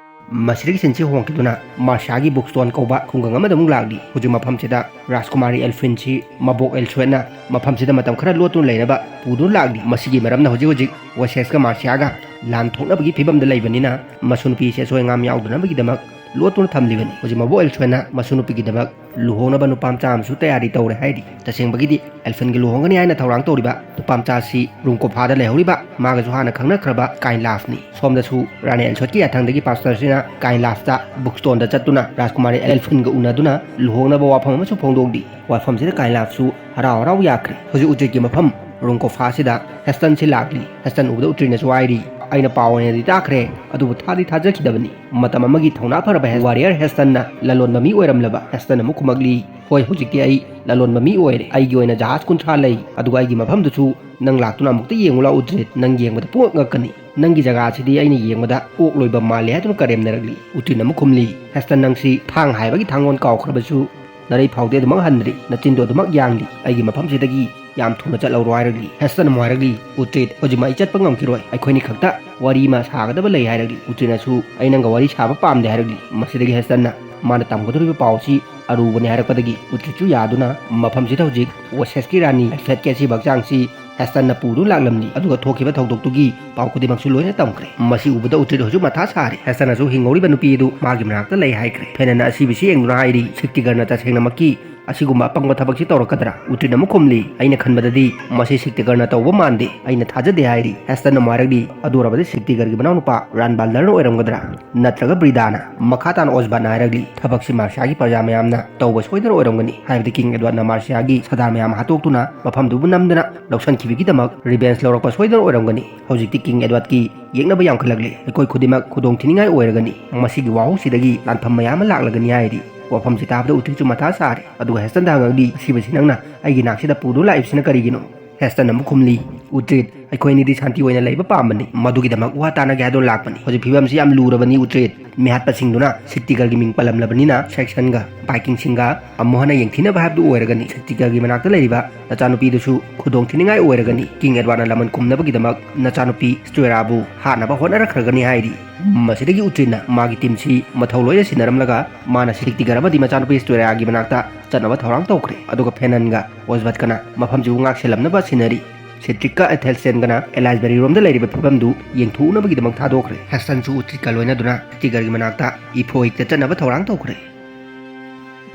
ꯃꯁꯤꯗꯒꯤ ꯁꯤꯟꯁꯤ ꯍꯣꯡꯈꯤꯗꯨꯅ ꯃꯥꯔꯁꯤꯌꯥꯒꯤ ꯕꯨꯛꯁꯇꯣꯟ ꯀꯧꯕ ꯈꯨꯡꯒꯪ ꯑꯃꯗ ꯑꯃꯨꯛ ꯂꯥꯛꯂꯤ꯫ ꯍꯧꯖꯤꯛ ꯃꯐꯝꯁꯤꯗ ꯔꯥꯖꯀꯨꯃꯥꯔꯤ ꯑꯦꯜꯐꯤꯟꯁꯤ ꯃꯕꯣꯛ ꯑꯦꯜꯁꯣꯏꯠꯅ ꯃꯐꯝꯁꯤꯗ ꯃꯇꯝ ꯈꯔ ꯂꯣꯠꯇꯨꯅ ꯂꯩꯅꯕ ꯄꯨꯗꯨꯅ ꯂꯥꯛꯂꯤ꯫ ꯃꯁꯤꯒꯤ ꯃꯔꯝꯅ ꯍꯧꯖꯤꯛ ꯍꯧꯖꯤꯛ ꯋꯦꯁꯦꯁꯀ ꯃꯥꯔꯁꯤꯌꯥꯒ ꯂꯥꯟ ꯊꯣꯛꯅꯕꯒꯤ ꯐꯤꯕꯝꯗ ꯂꯩꯕꯅꯤꯅ ꯃꯁꯨ ꯅꯨꯄꯤꯁꯦ ꯑꯁꯣꯏ ꯑꯉꯥꯝ ꯌꯥꯎꯗꯅꯕꯒꯤꯗꯃꯛ ꯂꯣꯠꯇꯨꯅ ꯊꯝꯂꯤꯕꯅꯤ꯫ ꯍꯧꯖꯤꯛ ꯃꯕꯣꯛ ꯑꯦꯜꯁꯣꯏꯠꯅ ꯃꯁꯨ ꯅꯨꯄꯤꯒꯤꯗꯃꯛ ꯂꯨꯍꯣꯡꯅꯕ ꯅꯨꯄꯥ ꯃꯆꯥ ꯑꯃꯁꯨ ꯇꯌꯥꯔꯤ ꯇꯧꯔꯦ ꯍꯥꯏꯔꯤ꯫ ꯇꯁꯦꯡꯕꯒꯤꯗꯤ ꯑꯦꯜꯐꯤꯟꯒ ꯂꯨꯍꯣꯡꯒꯅꯤ ꯍꯥꯏꯅ ꯊꯧꯔꯥꯡ ꯇꯧꯔꯤꯕ ꯅꯨꯄꯥ ꯃꯆꯥ ꯑꯁꯤ ꯔꯨꯝ ꯀꯣꯐꯥꯗ ꯂꯩꯍꯧꯔꯤꯕ ꯃꯥꯒꯁꯨ ꯍꯥꯟꯅ ꯈꯪꯅꯈ꯭ꯔꯕ ꯀꯥꯏꯟ ꯂꯥꯐꯅꯤ꯫ ꯁꯣꯝꯗꯁꯨ ꯔꯥꯅꯤ ꯑꯦꯜꯁꯣꯠꯀꯤ ꯌꯥꯊꯪꯗꯒꯤ ꯄꯥꯁꯇꯔꯁꯤꯅ ꯀꯥꯏꯟ ꯂꯥꯐꯇ ꯕꯨꯛꯁꯇꯣꯟꯗ ꯆꯠꯇꯨꯅ ꯔꯥꯖꯀꯨꯃꯥꯔꯤ ꯑꯦꯜꯐꯤꯟꯒ ꯎꯅꯗꯨꯅ ꯂꯨꯍꯣꯡꯅꯕ ꯋꯥꯐꯝ ꯑꯃꯁꯨ ꯐꯣꯡꯗꯣꯛꯂꯤ꯫ ꯋꯥꯐꯝꯁꯤꯗ ꯀꯥꯏꯟ ꯂꯥꯐꯁꯨ ꯍꯔꯥꯎ ꯍꯔꯥꯎ ꯌꯥꯈ꯭ꯔꯦ꯫ ꯍꯧꯖꯤꯛ ꯎꯇ꯭ꯔꯤꯠꯀꯤ ꯃꯐꯝ ꯔꯨꯝ ꯀꯣꯐꯥꯁꯤꯗ ꯍꯦꯁꯇꯟꯁꯤ ꯂꯥꯛꯂꯤ꯫ ꯍꯦꯁꯇꯟ ꯎꯕꯗ ꯎꯇ꯭ꯔꯤꯠꯅꯁꯨ ꯍꯥꯏꯔꯤ, "ꯑꯩꯅ ꯄꯥꯎ ꯑꯣꯏꯅꯗꯤ ꯇꯥꯈ꯭ꯔꯦ, ꯑꯗꯨꯕꯨ ꯊꯥꯗꯤ ꯊꯥꯖꯈꯤꯗꯕꯅꯤ"꯫ ꯃꯇꯝ ꯑꯃꯒꯤ ꯊꯧꯅꯥ ꯐꯔꯕ ꯋꯥꯔꯤꯌꯔ ꯍꯦꯁꯇꯟꯅ ꯂꯂꯣꯟꯕ ꯃꯤ ꯑꯣꯏꯔꯝꯂꯕ ꯍꯦꯁꯇꯟ ꯑꯃꯨꯛ ꯈꯨꯝꯃꯛꯂꯤ, "ꯍꯣꯏ, ꯍꯧꯖꯤꯛꯇꯤ ꯑꯩ ꯂꯂꯣꯟꯕ ꯃꯤ ꯑꯣꯏꯔꯦ꯫ ꯑꯩꯒꯤ ꯑꯣꯏꯅ ꯖꯍꯥꯖ ꯀꯨꯟꯊ꯭ꯔꯥ ꯂꯩ, ꯑꯗꯨꯒ ꯑꯩꯒꯤ ꯃꯐꯝꯗꯨꯁꯨ ꯅꯪ ꯂꯥꯛꯇꯨꯅ ꯑꯃꯨꯛꯇ ꯌꯦꯡꯉꯨ ꯂꯥꯎ ꯎꯇ꯭ꯔꯤꯠ, ꯅꯪ ꯌꯦꯡꯕꯗ ꯄꯨꯡꯉꯛ ꯉꯛꯀꯅꯤ꯫ ꯅꯪꯒꯤ ꯖꯒꯥꯁꯤꯗꯤ ꯑꯩꯅ ꯌꯦꯡꯕꯗ ꯑꯣꯛ ꯂꯣꯏꯕ ꯃꯥꯜꯂꯦ" ꯍꯥꯏꯗꯨꯅ ꯀꯔꯦꯝꯅꯔꯛꯂꯤ꯫ ꯎꯇ꯭ꯔꯤꯠꯅ ꯑꯃꯨꯛ ꯈꯨꯝꯂꯤ, "ꯍꯦꯁꯇꯟ, ꯅꯪꯁꯤ ꯊꯥꯡ ꯍꯥꯏꯕꯒꯤ ꯊꯥꯡꯒꯣꯟ ꯀꯥꯎꯈ꯭ꯔꯕꯁꯨ ꯅꯔꯩ ꯐꯥꯎꯗꯤ ꯑꯗꯨꯃꯛ ꯍꯟꯗ꯭ꯔꯤ, ꯅꯆꯤꯟꯗꯣ ꯑꯗꯨꯃꯛ ꯌꯥꯡꯂꯤ꯫ ꯑꯩꯒꯤ ꯃꯐꯝꯁꯤꯗꯒꯤ ꯌꯥꯝ ꯊꯨꯅ ꯆꯠꯍꯧꯔꯣ ꯍꯥꯏꯔꯛꯂꯤ꯫ ꯍꯦꯁꯇꯟ ꯑꯃꯨꯛ ꯍꯥꯏꯔꯛꯂꯤ, "ꯎꯇ꯭ꯔꯤꯠ, ꯍꯧꯖꯤꯛꯃꯛ ꯑꯩ ꯆꯠꯄ ꯉꯝꯈꯤꯔꯣꯏ, ꯑꯩꯈꯣꯏꯅꯤ ꯈꯛꯇ ꯋꯥꯔꯤ ꯑꯃ ꯁꯥꯒꯗꯕ ꯂꯩ" ꯍꯥꯏꯔꯛꯂꯤ꯫ ꯎꯇ꯭ꯔꯤꯠꯅꯁꯨ, "ꯑꯩ ꯅꯪꯒ ꯋꯥꯔꯤ ꯁꯥꯕ ꯄꯥꯝꯗꯦ" ꯍꯥꯏꯔꯛꯂꯤ꯫ ꯃꯁꯤꯗꯒꯤ ꯍꯦꯁꯇꯟꯅ ꯃꯥꯅ ꯇꯝꯒꯗꯧꯔꯤꯕ ꯄꯥꯎꯁꯤ ꯑꯔꯨꯕꯅꯤ ꯍꯥꯏꯔꯛꯄꯗꯒꯤ ꯎꯇ꯭ꯔꯤꯠꯁꯨ ꯌꯥꯗꯨꯅ ꯃꯐꯝꯁꯤꯗ ꯍꯧꯖꯤꯛ ꯋꯦꯁꯦꯁꯀꯤ ꯔꯥꯅꯤ ꯐꯦꯠꯀꯦꯠꯁꯤꯕ ꯍꯛꯆꯥꯡꯁꯤ ꯍꯦꯁꯇꯟꯅ ꯄꯨꯗꯨꯅ ꯂꯥꯛꯂꯝꯂꯤ꯫ ꯑꯗꯨꯒ ꯊꯣꯛꯈꯤꯕ ꯊꯧꯗꯣꯛꯇꯨꯒꯤ ꯄꯥꯎ ꯈꯨꯗꯤꯡꯃꯛꯁꯨ ꯂꯣꯏꯅ ꯇꯝꯈ꯭ꯔꯦ꯫ ꯃꯁꯤ ꯎꯕꯗ ꯎꯇ꯭ꯔꯤꯠ ꯍꯧꯖꯤꯛ ꯃꯊꯥ ꯁꯥꯔꯦ꯫ ꯍꯦꯁꯇꯟꯅꯁꯨ ꯍꯤꯡꯍꯧꯔꯤꯕ ꯅꯨꯄꯤ ꯑꯗꯨ ꯃꯥꯒꯤ ꯃꯅꯥꯛꯇ ꯂꯩ ꯍꯥꯏꯈ꯭ꯔꯦ꯫ ꯐꯦꯅꯟꯅ ꯑꯁꯤꯕꯁꯤ ꯌꯦꯡꯗꯨꯅ ꯍꯥꯏꯔꯤ, "ꯁꯤꯛꯇꯤꯒꯔꯅ ꯇꯁꯦꯡꯅꯃꯛꯀꯤ ꯑꯁꯤꯒꯨꯝꯕ ꯑꯄꯪꯕ ꯊꯕꯛꯁꯤ ꯇꯧꯔꯛꯀꯗ꯭ꯔꯥ?" ꯎꯇ꯭ꯔꯤꯠꯅ ꯑꯃꯨꯛ ꯈꯨꯝꯂꯤ, "ꯑꯩꯅ ꯈꯟꯕꯗꯗꯤ ꯃꯁꯤ ꯁꯤꯛꯇꯤꯒꯔꯅ ꯇꯧꯕ ꯃꯥꯟꯗꯦ, ꯑꯩꯅ ꯊꯥꯖꯗꯦ" ꯍꯥꯏꯔꯤ꯫ ꯍꯦꯁꯇꯟꯅ ꯑꯃꯨꯛ ꯍꯥꯏꯔꯛꯂꯤ, "ꯑꯗꯨ ꯑꯣꯏꯔꯕꯗꯤ ꯁꯤꯛꯇꯤꯒꯔꯒꯤ ꯃꯅꯥꯎꯅꯨꯄꯥ ꯔꯥꯟꯕꯥꯜꯗꯔꯅ ꯑꯣꯏꯔꯝꯒꯗ꯭ꯔꯥ? ꯅꯠꯇ꯭ꯔꯒ ꯕ꯭ꯔꯤꯗꯥꯅ?" ꯃꯈꯥ ꯇꯥꯅ ꯑꯣꯁꯕꯥꯠꯅ ꯍꯥꯏꯔꯛꯂꯤ, "ꯊꯕꯛꯁꯤ ꯃꯥꯔꯁꯤꯌꯥꯒꯤ ꯄ꯭ꯔꯖꯥ ꯃꯌꯥꯝꯅ ꯇꯧꯕ ꯁꯣꯏꯗꯅ ꯑꯣꯏꯔꯝꯒꯅꯤ, ꯍꯥꯏꯕꯗꯤ ꯀꯤꯡ ꯑꯦꯗꯋꯥꯔꯗꯅ ꯃꯥꯔꯁꯤꯌꯥꯒꯤ ꯁꯗꯥꯔ ꯃꯌꯥꯝ ꯍꯥꯠꯇꯣꯛꯇꯨꯅ ꯃꯐꯝꯗꯨꯕꯨ ꯅꯝꯗꯅ ꯂꯧꯁꯤꯟꯈꯤꯕꯒꯤꯗꯃꯛ ꯔꯤꯚꯦꯟꯁ ꯂꯧꯔꯛꯄ ꯁꯣꯏꯗꯅ ꯑꯣꯏꯔꯝꯒꯅꯤ꯫ ꯍꯧꯖꯤꯛꯇꯤ ꯀꯤꯡ ꯑꯦꯗꯋꯥꯔꯗꯀꯤ ꯌꯦꯛꯅꯕ ꯌꯥꯝꯈꯠꯂꯛꯂꯤ꯫ ꯑꯩꯈꯣꯏ ꯈꯨꯗꯤꯡꯃꯛ ꯈꯨꯗꯣꯡ ꯊꯤꯅꯤꯡꯉꯥꯏ ꯑꯣꯏꯔꯒꯅꯤ꯫ ꯃꯁꯤꯒꯤ ꯋꯥꯍꯧꯁꯤꯗꯒꯤ ꯂꯥꯟꯐꯝ ꯃꯌꯥꯝ ꯑꯃ ꯂꯥꯛꯂꯒꯅꯤ" ꯍꯥꯏꯔꯤ꯫ ꯋꯥꯐꯝꯁꯤ ꯇꯥꯕꯗ ꯎꯇ꯭ꯔꯤꯠꯁꯨ ꯃꯊꯥ ꯁꯥꯔꯦ꯫ ꯑꯗꯨꯒ ꯍꯦꯁꯇꯟꯗ ꯍꯪꯉꯛꯂꯤ, "ꯑꯁꯤꯕꯁꯤ ꯅꯪꯅ ꯑꯩꯒꯤ ꯅꯥꯛꯁꯤꯗ ꯄꯨꯗꯨꯅ ꯂꯥꯛꯏꯕꯁꯤꯅ ꯀꯔꯤꯒꯤꯅꯣ?" ꯍꯦꯁꯇꯟ ꯑꯃꯨꯛ ꯈꯨꯝꯂꯤ, "ꯎꯇ꯭ꯔꯤꯠ, ꯑꯩꯈꯣꯏ ꯑꯅꯤꯗꯤ ꯁꯥꯟꯇꯤ ꯑꯣꯏꯅ ꯂꯩꯕ ꯄꯥꯝꯕꯅꯤ꯫ ꯃꯗꯨꯒꯤꯗꯃꯛ ꯋꯥ ꯇꯥꯅꯒꯦ ꯍꯥꯏꯗꯨꯅ ꯂꯥꯛꯄꯅꯤ꯫ ꯍꯧꯖꯤꯛ ꯐꯤꯕꯝꯁꯤ ꯌꯥꯝ ꯂꯨꯔꯕꯅꯤ ꯎꯇ꯭ꯔꯤꯠ꯫ ꯃꯤꯍꯥꯠꯄꯁꯤꯡꯗꯨꯅ ꯁꯤꯛꯇꯤꯒꯔꯒꯤ ꯃꯤꯡ ꯄꯜꯂꯝꯂꯕꯅꯤꯅ ꯁꯦꯛꯁꯟꯒ ꯚꯥꯏꯀꯤꯡꯁꯤꯡꯒ ꯑꯃꯨꯛ ꯍꯟꯅ ꯌꯦꯡꯊꯤꯅꯕ ꯍꯥꯏꯕꯗꯨ ꯑꯣꯏꯔꯒꯅꯤ꯫ ꯁꯤꯛꯇꯤꯒꯔꯒꯤ ꯃꯅꯥꯛꯇ ꯂꯩꯔꯤꯕ ꯅꯆꯥꯅꯨꯄꯤꯗꯨꯁꯨ ꯈꯨꯗꯣꯡ ꯊꯤꯅꯤꯡꯉꯥꯏ ꯑꯣꯏꯔꯒꯅꯤ꯫ ꯀꯤꯡ ꯑꯦꯗꯋꯥꯔꯗꯅ ꯂꯃꯟ ꯈꯨꯝꯅꯕꯒꯤꯗꯃꯛ ꯅꯆꯥꯅꯨꯄꯤ ꯁ꯭ꯇꯨꯑꯦꯔꯥꯕꯨ ꯍꯥꯠꯅꯕ ꯍꯣꯠꯅꯔꯛꯈ꯭ꯔꯒꯅꯤ" ꯍꯥꯏꯔꯤ꯫ ꯃꯁꯤꯗꯒꯤ ꯎꯇ꯭ꯔꯤꯠꯅ ꯃꯥꯒꯤ ꯇꯤꯝꯁꯤ ꯃꯊꯧ ꯂꯣꯏꯅ ꯁꯤꯟꯅꯔꯝꯂꯒ ꯃꯥꯅ ꯁꯤꯛꯇꯤꯒꯔ ꯑꯃꯗꯤ ꯃꯆꯥꯅꯨꯄꯤ ꯁ꯭ꯇꯨꯑꯦꯔꯥꯒꯤ ꯃꯅꯥꯛꯇ ꯆꯠꯅꯕ ꯊꯧꯔꯥꯡ ꯇꯧꯈ꯭ꯔꯦ꯫ ꯑꯗꯨꯒ ꯐꯦꯅꯟꯒ ꯑꯣꯁꯕꯠꯀꯅ ꯃꯐꯝꯁꯤꯕꯨ ꯉꯥꯛꯁꯦꯜꯂꯝꯅꯕ ꯁꯤꯟꯅꯔꯤ꯫ ꯁꯤꯇ꯭ꯔꯤꯛꯀ ꯑꯦꯊꯦꯜꯁ꯭ꯇꯦꯟꯒꯅ ꯑꯦꯂꯥꯏꯁꯕꯦꯔꯤ ꯔꯣꯝꯗ ꯂꯩꯔꯤꯕ ꯐꯤꯕꯝꯗꯨ ꯌꯦꯡꯊꯣꯛꯎꯅꯕꯒꯤꯗꯃꯛ ꯊꯥꯗꯣꯛꯈ꯭ꯔꯦ꯫ ꯍꯦꯁꯇꯟꯁꯨ ꯎꯇ꯭ꯔꯤꯠꯀ ꯂꯣꯏꯅꯗꯨꯅ ꯁꯤꯛꯇꯤꯒꯔꯒꯤ ꯃꯅꯥꯛꯇ ꯏꯐꯣꯏꯛꯇ ꯆꯠꯅꯕ ꯊꯧꯔꯥꯡ ꯇꯧꯈ꯭ꯔꯦ꯫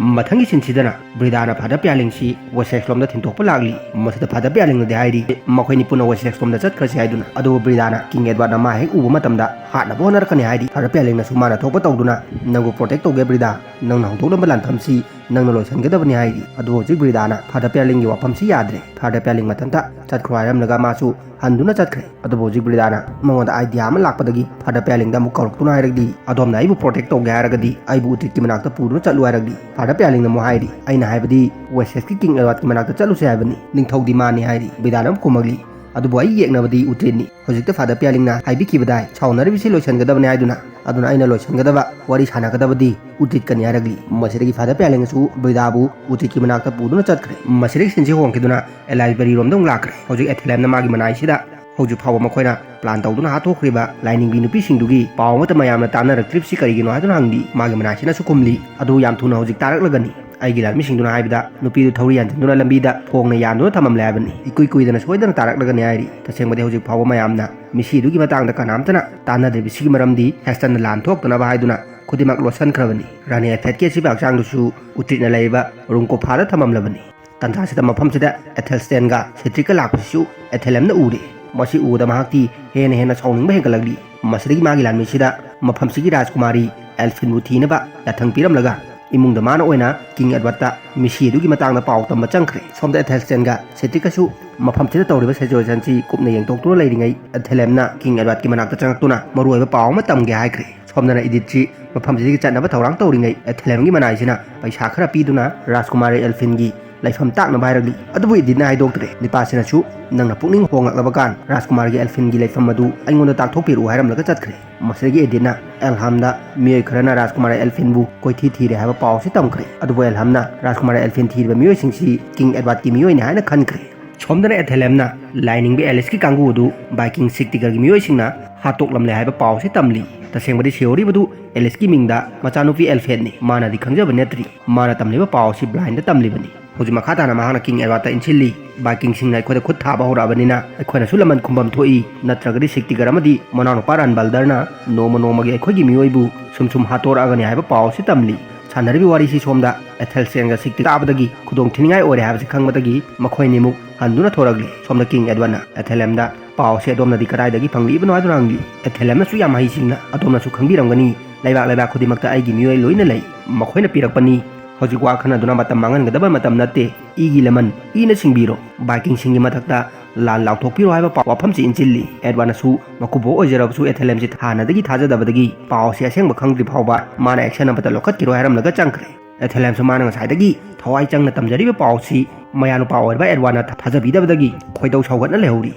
ꯃꯊꯪꯒꯤ ꯁꯤꯟꯁꯤꯗꯅ ꯕ꯭ꯔꯤꯗꯥꯅ ꯐꯥꯗꯔ ꯄꯤꯌꯥꯂꯤꯡꯁꯤ ꯋꯦꯁꯦꯛꯁ ꯂꯣꯝꯗ ꯊꯤꯟꯗꯣꯛꯄ ꯂꯥꯛꯂꯤ꯫ ꯃꯁꯤꯗ ꯐꯥꯗꯔ ꯄꯤꯌꯥꯂꯤꯡꯅꯗꯤ ꯍꯥꯏꯔꯤ, "ꯃꯈꯣꯏꯅꯤ ꯄꯨꯟꯅ ꯋꯦꯁꯦꯛꯁ ꯂꯣꯝꯗ ꯆꯠꯈ꯭ꯔꯁꯤ" ꯍꯥꯏꯗꯨꯅ꯫ ꯑꯗꯨꯕꯨ ꯕ꯭ꯔꯤꯗꯥꯅ ꯀꯤꯡ ꯑꯦꯗꯋꯥꯔꯗꯅ ꯃꯥ ꯍꯦꯛ ꯎꯕ ꯃꯇꯝꯗ ꯍꯥꯠꯅꯕ ꯍꯣꯠꯅꯔꯛꯀꯅꯤ ꯍꯥꯏꯔꯤ꯫ ꯐꯥꯗꯔ ꯄꯤꯌꯥꯂꯤꯡꯅꯁꯨ ꯃꯥꯅ ꯊꯣꯛꯄ ꯇꯧꯗꯨꯅ, "ꯅꯪꯕꯨ ꯄ꯭ꯔꯣꯇꯦꯛ ꯇꯧꯒꯦ ꯕ꯭ꯔꯤꯗꯥ, ꯅꯪꯅ ꯍꯧꯗꯣꯛꯂꯝꯕ ꯂꯥꯟꯐꯝꯁꯤ ꯅꯪꯅ ꯂꯣꯏꯁꯤꯟꯒꯗꯕꯅꯤ" ꯍꯥꯏꯔꯤ꯫ ꯑꯗꯨꯕꯨ ꯍꯧꯖꯤꯛ ꯕ꯭ꯔꯤꯗꯥꯅ ꯐꯥꯗꯔ ꯄꯤꯌꯥꯂꯤꯡꯒꯤ ꯋꯥꯐꯝꯁꯤ ꯌꯥꯗ꯭ꯔꯦ꯫ ꯐꯥꯗꯔ ꯄꯤꯌꯥꯂꯤꯡ ꯃꯊꯟꯇ ꯆꯠꯈ꯭ꯔꯣ ꯍꯥꯏꯔꯝꯂꯒ ꯃꯥꯁꯨ ꯍꯟꯗꯨꯅ ꯆꯠꯈ꯭ꯔꯦ꯫ ꯑꯗꯨꯕꯨ ꯍꯧꯖꯤꯛ ꯕ꯭ꯔꯤꯗꯥꯅ ꯃꯉꯣꯟꯗ ꯑꯥꯏꯗꯤꯌꯥ ꯑꯃ ꯂꯥꯛꯄꯗꯒꯤ ꯐꯥꯗꯔ ꯄꯤꯌꯥꯂꯤꯡꯗ ꯑꯃꯨꯛ ꯀꯧꯔꯛꯇꯨꯅ ꯍꯥꯏꯔꯛꯂꯤ, "ꯑꯗꯣꯝꯅ ꯑꯩꯕꯨ ꯄ꯭ꯔꯣꯇꯦꯛ ꯇꯧꯒꯦ ꯍꯥꯏꯔꯒꯗꯤ ꯑꯩꯕꯨ ꯎꯇ꯭ꯔꯤꯠꯀꯤ ꯃꯅꯥꯛꯇ ꯄꯨꯗꯨꯅ ꯆꯠꯂꯨ" ꯍꯥꯏꯔꯛꯂꯤ꯫ ꯐꯥꯗꯔ ꯄꯤꯌꯥꯂꯤꯡꯅ ꯑꯃꯨꯛ ꯍꯥꯏꯔꯤ, "ꯑꯩꯅ ꯍꯥꯏꯕꯗꯤ ꯋꯦꯁꯦꯁꯀꯤ ꯀꯤꯡ ꯑꯦꯗꯋꯥꯔꯗꯀꯤ ꯃꯅꯥꯛꯇ ꯆꯠꯂꯨꯁꯦ ꯍꯥꯏꯕꯅꯤ, ꯅꯤꯡꯊꯧꯗꯤ ꯃꯥꯅꯤ" ꯍꯥꯏꯔꯤ꯫ ꯕ꯭ꯔꯤꯗꯥꯅ ꯑꯃꯨꯛ ꯈꯨꯝꯃꯛꯂꯤ, "ꯑꯗꯨꯕꯨ ꯑꯩ ꯌꯦꯛꯅꯕꯗꯤ ꯎꯇ꯭ꯔꯤꯠꯅꯤ꯫ ꯍꯧꯖꯤꯛꯇ ꯐꯥꯗꯔ ꯄꯤꯌꯥꯂꯤꯡꯅ ꯍꯥꯏꯕꯤꯈꯤꯕꯗꯥꯏ ꯁꯥꯎꯅꯔꯤꯕꯁꯤ ꯂꯣꯏꯁꯤꯟꯒꯗꯕꯅꯤ ꯍꯥꯏꯗꯨꯅ꯫ ꯑꯗꯨꯅ ꯑꯩꯅ ꯂꯣꯏꯁꯤꯟꯒꯗꯕ ꯋꯥꯔꯤ ꯁꯥꯟꯅꯒꯗꯕꯗꯤ ꯎꯇꯤꯠꯀꯅꯤ ꯍꯥꯏꯔꯛꯂꯤ꯫ ꯃꯁꯤꯗꯒꯤ ꯐꯥꯗꯔ ꯄꯦꯂꯦꯡꯁꯨ ꯕ꯭ꯔꯤꯗꯥꯕꯨ ꯎꯇꯤꯠꯀꯤ ꯃꯅꯥꯛꯇ ꯄꯨꯗꯨꯅ ꯆꯠꯈ꯭ꯔꯦ꯫ ꯃꯁꯤꯗꯒꯤ ꯁꯤꯟꯁꯤ ꯍꯣꯡꯈꯤꯗꯨꯅ ꯑꯦꯂꯥꯏꯁꯕꯔꯤꯔꯣꯝꯗ ꯑꯃꯨꯛ ꯂꯥꯛꯈ꯭ꯔꯦ꯫ ꯍꯧꯖꯤꯛ ꯑꯦꯊꯦꯂꯦꯝꯅ ꯃꯥꯒꯤ ꯃꯅꯥꯏꯁꯤꯗ ꯍꯧꯖꯤꯛ ꯐꯥꯎꯕ ꯃꯈꯣꯏꯅ ꯄ꯭ꯂꯥꯟ ꯇꯧꯗꯨꯅ ꯍꯥꯠꯇꯣꯛꯈ꯭ꯔꯤꯕ ꯂꯥꯏꯅꯤꯡꯕꯤ ꯅꯨꯄꯤꯁꯤꯡꯗꯨꯒꯤ ꯄꯥꯎ ꯑꯃꯠꯇ ꯃꯌꯥꯝꯅ ꯇꯥꯟꯅꯔꯛꯇ꯭ꯔꯤꯕꯁꯤ ꯀꯔꯤꯒꯤꯅꯣ ꯍꯥꯏꯗꯨꯅ ꯍꯪꯂꯤ꯫ ꯃꯥꯒꯤ ꯃꯅꯥꯏꯁꯤꯅꯁꯨ ꯈꯨꯝꯂꯤ, "ꯑꯗꯨ ꯌꯥꯝ ꯊꯨꯅ ꯍꯧꯖꯤꯛ ꯇꯥꯔꯛꯂꯒꯅꯤ꯫ ꯑꯩꯒꯤ ꯂꯥꯟꯃꯤꯁꯤꯡꯗꯨꯅ ꯍꯥꯏꯕꯗ ꯅꯨꯄꯤꯗꯨ ꯊꯧꯔꯤ ꯌꯥꯟꯁꯤꯟꯗꯨꯅ ꯂꯝꯕꯤꯗ ꯊꯣꯡꯅ ꯌꯥꯟꯗꯨꯅ ꯊꯝꯂꯝꯂꯦ ꯍꯥꯏꯕꯅꯤ꯫ ꯏꯀꯨꯏ ꯀꯨꯏꯗꯅ ꯁꯣꯏꯗꯅ ꯇꯥꯔꯛꯂꯒꯅꯤ" ꯍꯥꯏꯔꯤ꯫ ꯇꯁꯦꯡꯕꯗꯤ ꯍꯧꯖꯤꯛ ꯐꯥꯎꯕ ꯃꯌꯥꯝꯅ ꯃꯤꯁꯤ ꯑꯗꯨꯒꯤ ꯃꯇꯥꯡꯗ ꯀꯅꯥꯝꯇꯅ ꯇꯥꯟꯅꯗ꯭ꯔꯤꯕꯁꯤꯒꯤ ꯃꯔꯝꯗꯤ ꯍꯦꯁꯇꯟꯅ ꯂꯥꯟ ꯊꯣꯛꯇꯅꯕ ꯍꯥꯏꯗꯨꯅ ꯈꯨꯗꯤꯡꯃꯛ ꯂꯣꯠꯁꯤꯟꯈ꯭ꯔꯕꯅꯤ꯫ ꯔꯥꯅꯤ ꯑꯦꯊꯦꯠꯀꯤ ꯑꯁꯤꯕ ꯍꯛꯆꯥꯡꯗꯨꯁꯨ ꯎꯇ꯭ꯔꯤꯠꯅ ꯂꯩꯔꯤꯕ ꯔꯨꯝ ꯀꯣꯐꯥꯗ ꯊꯝꯂꯝꯂꯕꯅꯤ꯫ ꯇꯟꯖꯥꯁꯤꯗ ꯃꯐꯝꯁꯤꯗ ꯑꯦꯊꯦꯜꯁꯇꯦꯟꯒ ꯁꯦꯇ꯭ꯔꯤꯛꯀ ꯂꯥꯛꯄꯁꯤꯁꯨ ꯑꯦꯊꯦꯂꯦꯝꯅ ꯎꯔꯦ꯫ ꯃꯁꯤ ꯎꯕꯗ ꯃꯍꯥꯛꯇꯤ ꯍꯦꯟꯅ ꯍꯦꯟꯅ ꯁꯥꯎꯅꯤꯡꯕ ꯍꯦꯟꯒꯠꯂꯛꯂꯤ꯫ ꯃꯁꯤꯗꯒꯤ ꯃꯥꯒꯤ ꯂꯥꯟꯃꯤꯁꯤꯗ ꯃꯐꯝꯁꯤꯒꯤ ꯔꯥꯖꯀꯨꯃꯥꯔꯤ ꯑꯦꯜꯐꯤꯟꯕꯨ ꯊꯤꯅꯕ ꯌꯥꯊꯪ ꯄꯤꯔꯝꯂꯒ ꯏꯃꯨꯡꯗ ꯃꯥꯅ ꯑꯣꯏꯅ ꯀꯤꯡ ꯑꯦꯗꯋꯥꯔꯗꯇ ꯃꯤꯁꯤ ꯑꯗꯨꯒꯤ ꯃꯇꯥꯡꯗ ꯄꯥꯎ ꯇꯝꯕ ꯆꯪꯈ꯭ꯔꯦ꯫ ꯁꯣꯝꯗ ꯑꯦꯊꯦꯜꯁꯇꯦꯟꯒ ꯁꯦꯇ꯭ꯔꯤꯛꯀꯁꯨ ꯃꯐꯝꯁꯤꯗ ꯇꯧꯔꯤꯕ ꯁꯤꯆꯨꯋꯦꯁꯟꯁꯤ ꯀꯨꯞꯅ ꯌꯦꯡꯊꯣꯛꯇꯨꯅ ꯂꯩꯔꯤꯉꯩ ꯑꯦꯊꯦꯂꯦꯝꯅ ꯀꯤꯡ ꯑꯦꯗꯋꯥꯔꯗꯀꯤ ꯃꯅꯥꯛꯇ ꯆꯪꯉꯛꯇꯨꯅ ꯃꯔꯨꯑꯣꯏꯕ ꯄꯥꯎ ꯑꯃ ꯇꯝꯒꯦ ꯍꯥꯏꯈ꯭ꯔꯦ꯫ ꯁꯣꯝꯗꯅ ꯏꯗꯤꯠꯁꯤ ꯃꯐꯝꯁꯤꯗꯒꯤ ꯆꯠꯅꯕ ꯊꯧꯔꯥꯡ ꯇꯧꯔꯤꯉꯩ ꯑꯦꯊꯦꯂꯦꯝꯒꯤ ꯃꯅꯥꯏꯁꯤꯅ ꯄꯩꯁꯥ ꯈꯔ ꯄꯤꯗꯨꯅ ꯔꯥꯖꯀꯨꯃꯥꯔꯤ ꯑꯦꯜꯐꯤꯟꯒꯤ ꯂꯩꯐꯝ ꯇꯥꯛꯅꯕ ꯍꯥꯏꯔꯛꯂꯤ꯫ ꯑꯗꯨꯕꯨ ꯏꯗꯤꯠꯅ ꯍꯥꯏꯗꯣꯛꯇ꯭ꯔꯦ꯫ ꯅꯤꯄꯥꯁꯤꯅꯁꯨ "ꯅꯪꯅ ꯄꯨꯛꯅꯤꯡ ꯍꯣꯡꯂꯛꯂꯕ ꯀꯥꯟ ꯔꯥꯖꯀꯨꯃꯥꯔꯒꯤ ꯑꯦꯜꯐꯤꯟꯒꯤ ꯂꯩꯐꯝ ꯑꯗꯨ ꯑꯩꯉꯣꯟꯗ ꯇꯥꯛꯊꯣꯛꯄꯤꯔꯛꯎ" ꯍꯥꯏꯔꯝꯂꯒ ꯆꯠꯈ꯭ꯔꯦ꯫ ꯃꯁꯤꯗꯒꯤ ꯏꯗꯤꯠꯅ ꯑꯦꯜꯍꯥꯝꯗ ꯃꯤꯑꯣꯏ ꯈꯔꯅ ꯔꯥꯖꯀꯨꯃꯥꯔ ꯑꯦꯜꯐꯤꯟꯕꯨ ꯀꯣꯏꯊꯤ ꯊꯤꯔꯦ ꯍꯥꯏꯕ ꯄꯥꯎ ꯑꯁꯤ ꯇꯝꯈ꯭ꯔꯦ꯫ ꯑꯗꯨꯕꯨ ꯑꯦꯜꯍꯥꯝꯅ ꯔꯥꯖꯀꯨꯃꯥꯔ ꯑꯦꯜꯐꯤꯟ ꯊꯤꯔꯤꯕ ꯃꯤꯑꯣꯏꯁꯤꯡꯁꯤ ꯀꯤꯡ ꯑꯦꯗꯋꯥꯔꯗꯀꯤ ꯃꯤꯑꯣꯏꯅꯤ ꯍꯥꯏꯅ ꯈꯟꯈ꯭ꯔꯦ꯫ ꯁꯣꯝꯗꯅ ꯑꯦꯊꯦꯂꯦꯝꯅ ꯂꯥꯏꯅꯤꯡꯕ ꯑꯦꯂꯤꯁꯀꯤ ꯀꯥꯡꯕꯨ ꯑꯗꯨ ꯕꯥꯏꯀꯤꯡ ꯁꯤꯛꯇꯤꯒꯔꯒꯤ ꯃꯤꯑꯣꯏꯁꯤꯡꯅ ꯍꯥꯠꯇꯣꯛꯂꯝꯂꯦ ꯍꯥꯏꯕ ꯄꯥꯎ ꯑꯁꯤ ꯇꯝꯂꯤ꯫ ꯇꯁꯦꯡꯕꯗꯤ ꯁꯤꯍꯧꯔꯤꯕꯗꯨ ꯑꯦꯂꯤꯁꯀꯤ ꯃꯤꯡꯗ ꯃꯆꯥꯅꯨꯄꯤ ꯑꯦꯜꯐꯦꯠꯅꯤ꯫ ꯃꯥꯅꯗꯤ ꯈꯪꯖꯕ ꯅꯠꯇ꯭ꯔꯤ꯫ ꯃꯥꯅ ꯇꯝꯂꯤꯕ ꯄꯥꯎ ꯑꯁꯤ ꯕ꯭ꯂꯥꯏꯟꯗ ꯇꯝꯂꯤꯕꯅꯤ꯫ ꯍꯧꯖꯤꯛ ꯃꯈꯥ ꯇꯥꯅ ꯃꯍꯥꯛꯅ ꯀꯤꯡ ꯑꯦꯗꯋꯥꯔꯗꯇ ꯏꯟꯁꯤꯜꯂꯤ꯫ ꯕꯥꯏꯀꯤꯡꯁꯤꯡꯅ ꯑꯩꯈꯣꯏꯗ ꯈꯨꯠ ꯊꯥꯕ ꯍꯧꯔꯛꯑꯕꯅꯤꯅ ꯑꯩꯈꯣꯏꯅꯁꯨ ꯂꯃꯟ ꯈꯨꯝꯐꯝ ꯊꯣꯛꯏ, ꯅꯠꯇ꯭ꯔꯒꯗꯤ ꯁꯤꯛꯇꯤꯒꯔ ꯑꯃꯗꯤ ꯃꯅꯥꯎꯅꯨꯄꯥ ꯔꯥꯟꯕꯜꯗꯔꯅ ꯅꯣꯡꯃ ꯅꯣꯡꯃꯒꯤ ꯑꯩꯈꯣꯏꯒꯤ ꯃꯤꯑꯣꯏꯕꯨ ꯁꯨꯝ ꯁꯨꯝ ꯍꯥꯠꯇꯣꯔꯛꯑꯒꯅꯤ ꯍꯥꯏꯕ ꯄꯥꯎ ꯑꯁꯤ ꯇꯝꯂꯤ꯫ ꯁꯥꯟꯅꯔꯤꯕ ꯋꯥꯔꯤꯁꯤ ꯁꯣꯝꯗ ꯑꯦꯊꯦꯜꯁꯇꯦꯟꯒ ꯁꯤꯛꯇꯤ ꯇꯥꯕꯗꯒꯤ ꯈꯨꯗꯣꯡ ꯊꯤꯅꯤꯡꯉꯥꯏ ꯑꯣꯏꯔꯦ ꯍꯥꯏꯕꯁꯤ ꯈꯪꯕꯗꯒꯤ ꯃꯈꯣꯏꯅꯤꯃꯨꯛ ꯍꯟꯗꯨꯅ ꯊꯣꯔꯛꯂꯤ꯫ ꯁꯣꯝꯗ ꯀꯤꯡ ꯑꯦꯗꯋꯥꯔꯗꯅ ꯑꯦꯊꯦꯂꯦꯝꯗ ꯄꯥꯎ ꯑꯁꯤ ꯑꯗꯣꯝꯅꯗꯤ ꯀꯗꯥꯏꯗꯒꯤ ꯐꯪꯂꯤꯕꯅꯣ ꯍꯥꯏꯗꯨꯅ ꯍꯪꯂꯤ꯫ ꯑꯦꯊꯦꯂꯦꯝꯅꯁꯨ ꯌꯥꯝ ꯍꯩꯁꯤꯡꯅ ꯑꯗꯣꯝꯅꯁꯨ ꯈꯪꯕꯤꯔꯝꯒꯅꯤ, ꯂꯩꯕꯥꯛ ꯂꯩꯕꯥꯛ ꯈꯨꯗꯤꯡꯃꯛꯇ ꯑꯩꯒꯤ ꯃꯤꯑꯣꯏ ꯂꯣꯏꯅ ꯂꯩ꯫ ꯃꯈꯣꯏꯅ ꯄꯤꯔꯛꯄꯅꯤ꯫ ꯍꯧꯖꯤꯛ ꯋꯥ ꯈꯟꯅꯗꯨꯅ ꯃꯇꯝ ꯃꯥꯡꯍꯟꯒꯗꯕ ꯃꯇꯝ ꯅꯠꯇꯦ꯫ ꯏꯒꯤ ꯂꯃꯟ, ꯏꯅ ꯁꯤꯡꯕꯤꯔꯣ꯫ ꯕꯥꯏꯀꯤꯡꯁꯤꯡꯒꯤ ꯃꯊꯛꯇ ꯂꯥꯟ ꯂꯥꯎꯊꯣꯛꯄꯤꯔꯣ ꯍꯥꯏꯕ ꯄꯥꯎ ꯋꯥꯐꯝꯁꯤ ꯏꯟꯁꯤꯜꯂꯤ꯫ ꯑꯦꯗꯋꯥꯔꯗꯅꯁꯨ ꯃꯀꯨꯕꯣꯛ ꯑꯣꯏꯖꯔꯕꯁꯨ ꯑꯦꯊꯦꯂꯦꯝꯁꯤ ꯍꯥꯟꯅꯗꯒꯤ ꯊꯥꯖꯗꯕꯗꯒꯤ ꯄꯥꯎ ꯑꯁꯤ ꯑꯁꯦꯡꯕ ꯈꯪꯗ꯭ꯔꯤ ꯐꯥꯎꯕ ꯃꯥꯅ ꯑꯦꯛꯁꯟ ꯑꯃꯠꯇ ꯂꯧꯈꯠꯈꯤꯔꯣꯏ ꯍꯥꯏꯔꯝꯂꯒ ꯆꯪꯈ꯭ꯔꯦ꯫ ꯑꯦꯊꯦꯂꯦꯝꯁꯨ ꯃꯥꯅ ꯉꯁꯥꯏꯗꯒꯤ ꯊꯋꯥꯏ ꯆꯪꯅ ꯇꯝꯖꯔꯤꯕ ꯄꯥꯎꯁꯤ ꯃꯌꯥꯅꯨꯄꯥ ꯑꯣꯏꯔꯕ ꯑꯦꯗꯋꯥꯔꯗꯅ ꯊꯥꯖꯕꯤꯗꯕꯗꯒꯤ ꯈꯣꯏꯗꯧ ꯁꯥꯎꯒꯠꯅ ꯂꯩꯍꯧꯔꯤ꯫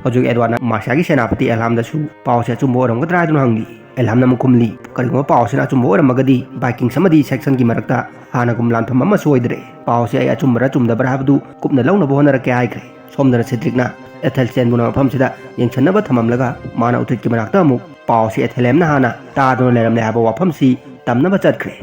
ꯍꯧꯖꯤꯛ ꯑꯦꯗꯋꯥꯔꯗꯅ ꯃꯥꯔꯁꯤꯌꯥꯒꯤ ꯁꯦꯅꯥꯄꯇꯤ ꯑꯦꯜꯍꯥꯝꯗꯁꯨ ꯄꯥꯎꯁꯤ ꯑꯆꯨꯝꯕ ꯑꯣꯏꯔꯝꯒꯗ꯭ꯔꯥ ꯍꯥꯏꯗꯨꯅ ꯍꯪꯂꯤ꯫ ꯑꯦꯂꯥꯝꯅ ꯑꯃꯨꯛ ꯈꯨꯝꯂꯤ, "ꯀꯔꯤꯒꯨꯝꯕ ꯄꯥꯎꯁꯤꯅ ꯑꯆꯨꯝꯕ ꯑꯣꯏꯔꯝꯃꯒꯗꯤ, ꯚꯥꯏꯀꯤꯡꯁ ꯑꯃꯗꯤ ꯁꯦꯛꯁꯟꯒꯤ ꯃꯔꯛꯇ ꯍꯥꯟꯅꯒꯨꯝ ꯂꯥꯟꯐꯝ ꯑꯃ ꯁꯣꯏꯗ꯭ꯔꯦ꯫ ꯄꯥꯎꯁꯤ ꯑꯩ ꯑꯆꯨꯝꯕꯔꯥ ꯆꯨꯝꯗꯕ꯭ꯔꯥ ꯍꯥꯏꯕꯗꯨ ꯀꯨꯞꯅ ꯂꯧꯅꯕ ꯍꯣꯠꯅꯔꯛꯀꯦ" ꯍꯥꯏꯈ꯭ꯔꯦ꯫ ꯁꯣꯝꯗꯅ ꯁꯤꯗ꯭ꯔꯤꯛꯅ ꯑꯦꯊꯦꯜꯁꯇꯦꯟꯕꯨꯅ ꯃꯐꯝꯁꯤꯗ ꯌꯦꯡꯁꯤꯟꯅꯕ ꯊꯝꯃꯝꯂꯒ, ꯃꯥꯅ ꯎꯇ꯭ꯔꯤꯠꯀꯤ ꯃꯅꯥꯛꯇ ꯑꯃꯨꯛ ꯄꯥꯎꯁꯤ ꯑꯦꯊꯦꯂꯦꯝꯅ ꯍꯥꯟꯅ ꯇꯥꯗꯨꯅ ꯂꯩꯔꯝꯂꯦ ꯍꯥꯏꯕ ꯋꯥꯐꯝꯁꯤ ꯇꯝꯅꯕ ꯆꯠꯈ꯭ꯔꯦ꯫